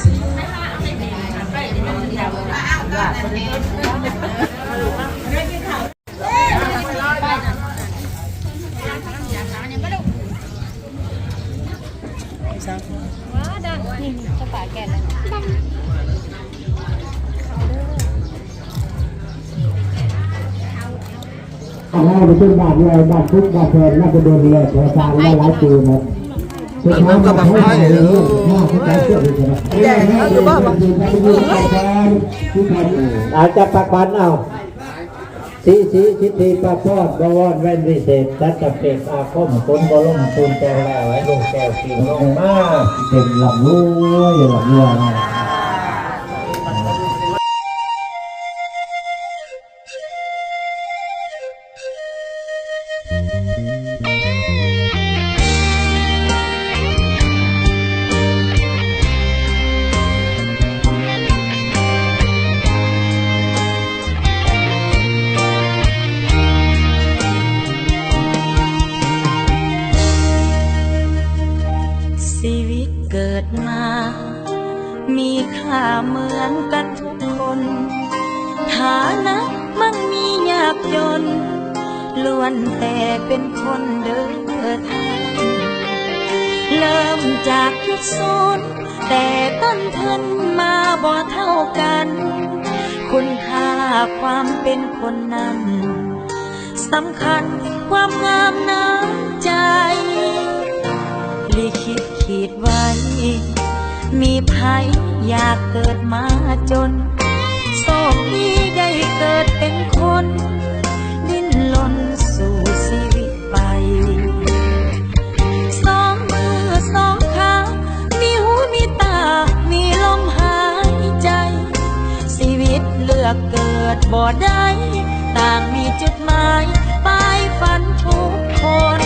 ເຮົາໄປເປັນບ້ານໃຫຍ່ ບ້ານປຸກ ບ້ານແພນ ມາແຕ່ດົນແລ້ວ ແຕ່ສາງມາຫຼາຍປີແລ້ວ. ເອີ ມັນກໍບັກໄຟເດີ ມາຄືກັນ ແດງເຮົາຢູ່ບໍ່ບັກ ອາດຈະປະກອນເອົາ ສີສີ ສິດທິ ປະພອນ ບໍວອນ ແວ່ນວິເສດ ສັດຕະເປກ ອາຄົມ ຄົນບໍ່ລົງ ຄົນແກ້ວແລ້ວ ໃຫ້ລູກແກ້ວກິນລົງມາ ເປັນລຳລວຍ ລຳລວຍ. ຊີວິດເກີດມາ ມີຄ່າເໝືອນກັນທຸກຄົນ ຖານະໝັ່ງມີຍາກຈົນ ລ້ວນແຕ່ເປັນຄົນເດີທ່ານ ເລີ່ມຈາກຈຸດສູນ ແຕ່ຕົ້ນທຶນມາບໍ່ເທົ່າກັນ ຄຸນຄ່າຄວາມເປັນຄົນນັ້ນ ສຳຄັນຄວາມງາມນ້ຳໃຈ ລິຂິດຂີດໄວ້ ມີໃຜຢາກເກີດມາຈົນ ໂຊກດີໄດ້ເກີດເປັນຄົນ ດີ້ນລົນສູ້ຊີວິດໄປ ສອງມືສອງຂາ ມີຫູມີຕາ ມີລົມຫາຍໃຈ ຊີວິດເລືອກເກີດບໍ່ໄດ້ ຕ່າງມີຈຸດໝາຍ ປາຍຝັນທຸກຄົນ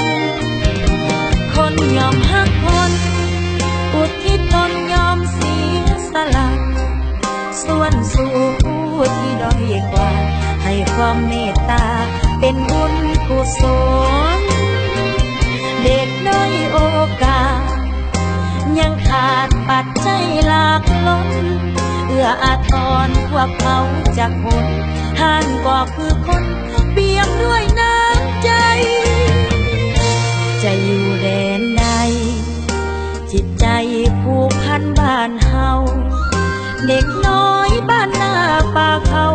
ຄົນຍ່ອມຮັກຄົນ ອຸທິດຕົນຍອມເສຍສະຫຼະ ສ່ວນສູ້ຜູ້ທີ່ດ້ອຍກວ່າ ໃຫ້ຄວາມເມດຕາເປັນບຸນກຸສົນ ເດັກດ້ອຍໂອກາດ ຍັງຂາດປັດໄຈຫຼາກລົ້ນ ເອື້ອອາທອນພວກເຂົາຈັກຫົນ ທ່ານກໍຄືຄົນປ່ຽມດ້ວຍນ້ຳໃຈ ຈະຢູ່ແດນໃດ ຈິດໃຈຜູກພັນບ້ານເຮົາ ເດັກນ້ອຍບ້ານນາປ່າເຂົາ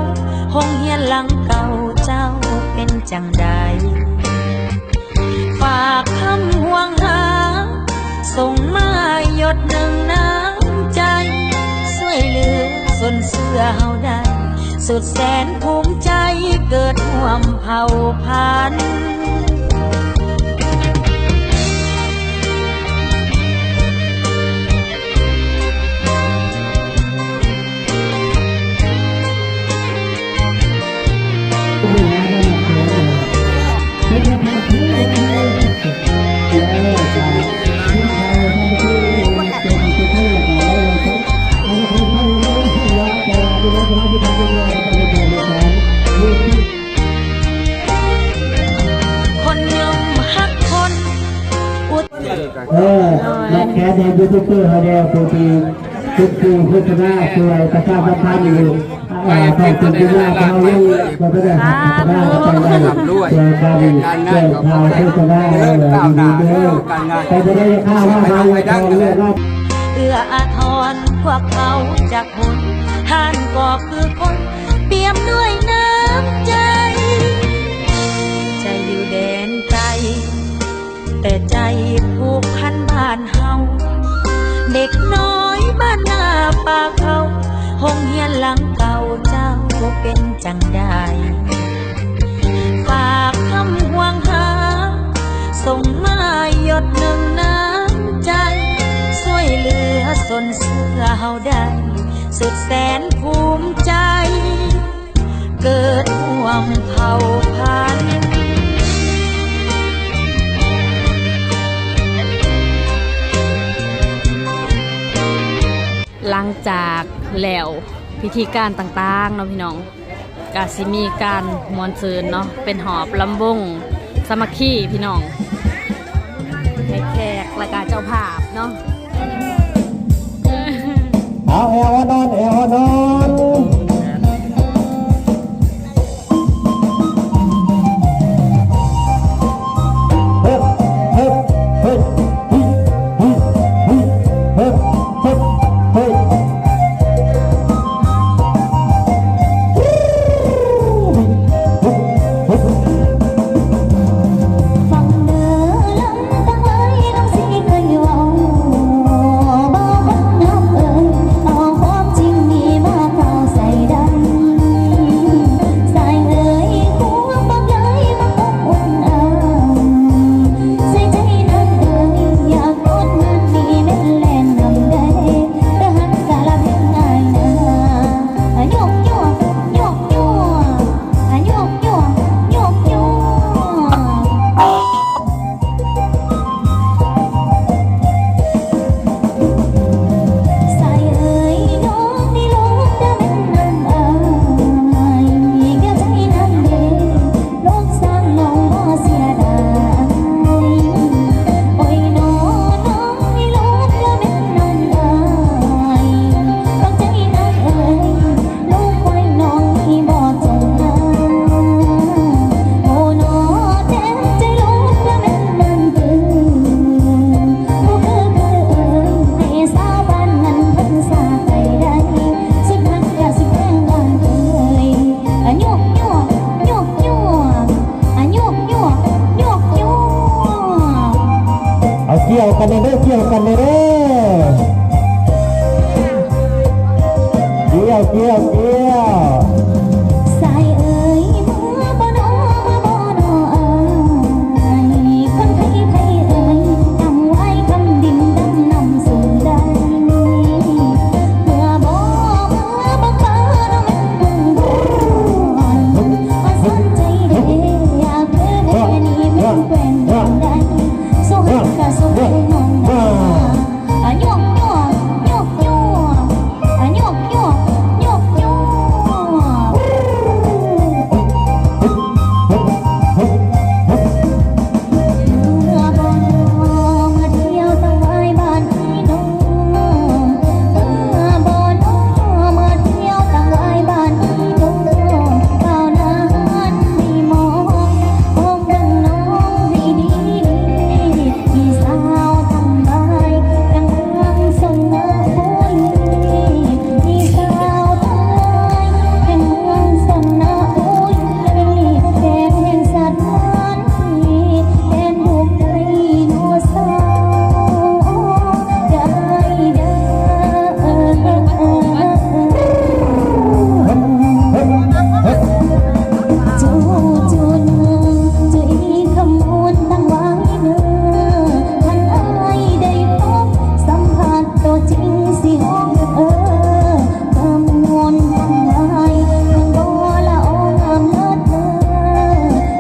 ໂຮງຮຽນຫຼັງເກົ່າເຈົ້າເປັນຈັ່ງໃດ? ຝາກຄຳຫ່ວງຫາ ສົ່ງມາຢົດໜຶ່ງນ້ຳໃຈ ຊ່ວຍເຫຼືອຊົນເຊື້ອເຮົາໄດ້ ສຸດແສນພູມໃຈເກີດຮ່ວມເຜົ່າພັນ. ຄົນຍ່ອມຮັກຄົນ ອຸດ ເອີ ຮັກແທ້ແດ່ ຢູທູບເບີເຮົາແດ່ ຜູ້ທີ່ເປັນຜູ້ໂຄສະນາ ຊ່ວຍປະຊາສຳພັນຢູ່ ອ່າ ຂອບຄຸນທີ່ມາເຮົາຍັງບໍ່ໄດ້ຮັບໂຄສະນາ ກໍຕ້ອງໄດ້ຊ່ວຍກັນແຈ້ງຂ່າວໂຄສະນາ ເອີ ດີໆເດີ ໄປບໍ່ໄດ້ຂ່າວມາທາງໄວດອງເລີຍເນາະ ເອື້ອອາທອນພວກເຂົາຈັກ ທ່ານກໍຄືຄົນປ່ຽມດ້ວຍນ້ຳໃຈ ຈະຢູ່ແດນໄກ ແຕ່ໃຈຜູກພັນບ້ານເຮົາ ເດັກນ້ອຍບ້ານນາປ່າເຂົາ ໂຮງຮຽນຫຼັງເກົ່າເຈົ້າເປັນຈັ່ງໃດ? ຝາກຄຳຫ່ວງຫາ ສົ່ງມາຢົດໜຶ່ງນ້ຳໃຈ ຊ່ວຍເຫຼືອຊົນເຊື້ອເຮົາໄດ້ ສຸດແສນພູມໃຈ ເກີດຮ່ວມເຜົ່າພັນ. ຫຼັງຈາກແລ້ວພິທີການຕ່າງໆເນາະພີ່ນ້ອງ ກະຊິມີການມ່ວນຊື່ນເນາະ ເປັນຮອບລຳວົງສາມັກຄີພີ່ນ້ອງ ໃຫ້ແຂກ ແລ້ວກະເຈົ້າພາບເນາະ ເອົາແອວນອນ ແອວນອນ. ກ່ຽວກັນແດ່ເດີ ກ່ຽວກັນແດ່ເດີ ກ່ຽວ ກ່ຽວ ກ່ຽວ. ສາຍເອີຍ ເມືອບໍ່ນໍ ມາບໍ່ນໍອ້າຍ ຄົນໄທ ໄທເອີຍ ຕັ້ງໄວ້ຄຳດິນ ດຳນ້ຳສູງໄດ້ ເມື່ອບໍ່ ເມື່ອບັງເກີດ ແມ່ນກຸງບອນ ມາສົນໃຈເດ ຢາກເດ ນີ້ແມ່ນແຂວງໃດ ສຸຮັກກະສຸແຂວງນ້ອງນາ ອາ ຍົກ ຍົກ ຍົກ ຍົກ ຍົກ ຍົກ ຍົກ ຍົກ. ເມື່ອບໍ່ນໍ ມາທ່ຽວຕັ້ງໄວ້ບ້ານພີ່ນ້ອງ ເມື່ອບໍ່ນໍ ມາທ່ຽວຕັ້ງໄວ້ບ້ານພີ່ນ້ອງ ບ່າວນານມີມອງ ມອງເບິ່ງນ້ອງດີໆ ພີ່ສາວທັງຫຼາຍ ທັງເມືອງຊົນນະບູລີ ພີ່ສາວທັງຫຼາຍ ທັງເມືອງຊົນນະບູລີ ແດນແຫ່ງສັດ ເດີນພູໄດໂນເສົາ ເດີ ເດີ ຈູ່ຈູ່ເດີ ຈຸ້ຍຄຳມູນຕັ້ງໄວ້ເດີ ຄັນອ້າຍໄດ້ພົບ ສຳຜັດໂຕຈິງຊິຮ້ອງເອີ ກະມວນທັງຫຼາຍ ທັງບໍ່ລະອໍງາມເລີດເດີ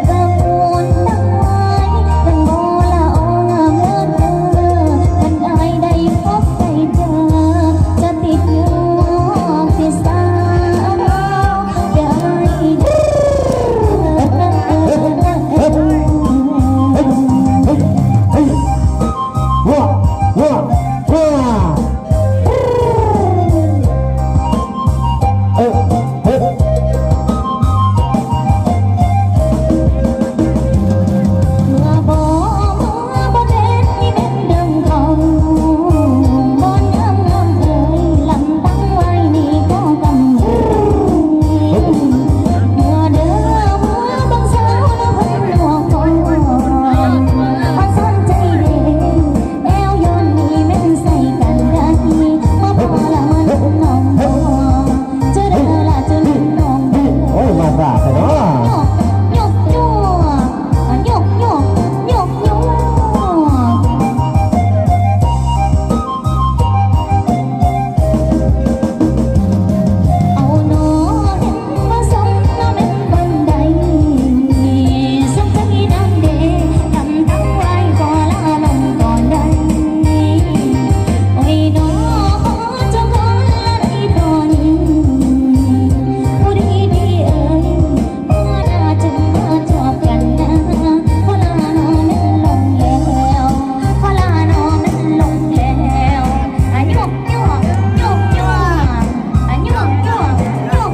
ກະມວນທັງຫຼາຍ ທັງບໍ່ລະອໍງາມເລີດເດີ ຄັນອ້າຍໄດ້ພົບໄດ້ເຈີ ຈະຕິດຢູ່ຫ້ອງທີ່ສາມ ເຮີ້ຍ ເຮີ້ຍ ເຮີ້ຍ ເຮີ້ຍ ເຮີ້ຍ ເຮີ້ຍ ວ້າ ວ້າ ວ້າ. ເອີ ເອີ ເອີ ເມື່ອບໍ່ ເມື່ອບໍ່ເຫັນມີແມ່ນເດີ່ງເຂົາ ບ່ອນງາມເອີຍ ລຳຕັ້ງໄວ້ນີ້ກໍກຳເນີດ ເມື່ອເດີ່ ເມື່ອບັງສາວນະພັນນວກອນ ມາສົນໃຈເດ ແອວຍ້ອນນີ້ແມ່ນໃສ່ກັນໄດ້ ມາພໍລະມານຳນ້ອງບໍ່ ຈະເດີລະຈະນຳນ້ອງບໍ່ ໂອ້ຍ ມາສາແທ້ເນາະ ຍົກ ຍົກ ຍົກ ຍົກ ຍົກ ຍົກ ຍົກ. ເອົາໜໍ່ເຫັນບໍ່ສົມນະແມ່ນບ່ອນໃດ ສົມໃຈນຳເດ ກຳຕັ້ງໄວ້ຂໍລາລົງກ່ອນໃດ ໂອ້ຍໜໍ່ ຂໍຈະຂໍລາໄດ້ຕອນນີ້ ຜູ້ດີໆເອີຍ ເມື່ອໜ້າຈຶ່ງມາຈອບກັນນະ ຂໍລາໜໍ່ແມ່ນລົງແລ້ວ ຂໍລາໜໍ່ແມ່ນລົງແລ້ວ ອາ ຍົກ ຍົກ ຍົກ ຍົກ ອາ ຍົກ ຍົກ ຍົກ ຍົກ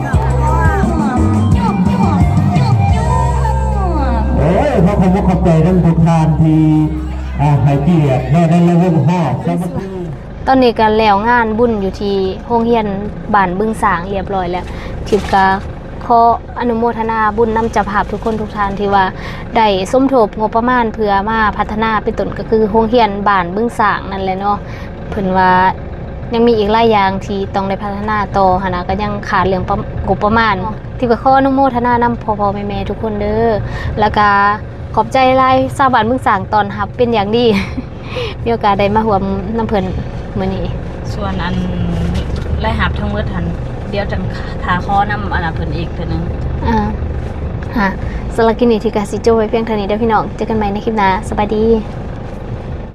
ໂອ້ຍ ຂໍຂອບອົກຂອບໃຈນຳທຸກທ່ານທີ່ ອາ ໃຫ້ກຽດເນາະ ໃນລະວົງຮອດສາມັກຄີ. ຕອນນີ້ກໍແລ້ວງານບຸນຢູ່ທີ່ໂຮງຮຽນບ້ານບຶງສາງລຽບຮ້ອຍແລ້ວ ທິບກໍຂໍອະນຸໂມທະນາບຸນນຳເຈົ້າພາບທຸກຄົນທຸກທ່ານ ທີ່ວ່າໄດ້ສົມທົບງົບປະມານເພື່ອມາພັດທະນາ ເປັນຕົ້ນກໍຄືໂຮງຮຽນບ້ານບຶງສາງນັ້ນແຫຼະເນາະ. ເພິ່ນວ່າຍັງມີອີກຫຼາຍຢ່າງທີ່ຕ້ອງໄດ້ພັດທະນາຕໍ່ຫັ້ນນະ ກໍຍັງຂາດເລື່ອງປະ ງົບປະມານ. ທິບກໍຂໍອະນຸໂມທະນານຳພໍ່ໆແມ່ໆທຸກຄົນເດີ ແລ້ວກໍຂອບໃຈຫຼາຍຊາວບ້ານບຶງສາງຕ້ອນຮັບເປັນຢ່າງດີ. ມີໂອກາດໄດ້ມາຮ່ວມນຳເພິ່ນມື້ນີ້ ສ່ວນອັນລາຍຮັບທັງໝົດຫັ້ນ ດຽວຈັ່ງຖ້າຂໍນຳອັນນັ້ນເພິ່ນອີກເທື່ອໜຶ່ງ. ອ່າ ຮະ ສຳລັບຄລິບນີ້ ທິບກໍຊິຈົບໄວ້ພຽງເທົ່ານີ້ເດີພີ່ນ້ອງ ເຈີກັນໃໝ່ໃນຄລິບໜ້າ ສະບາຍດີ.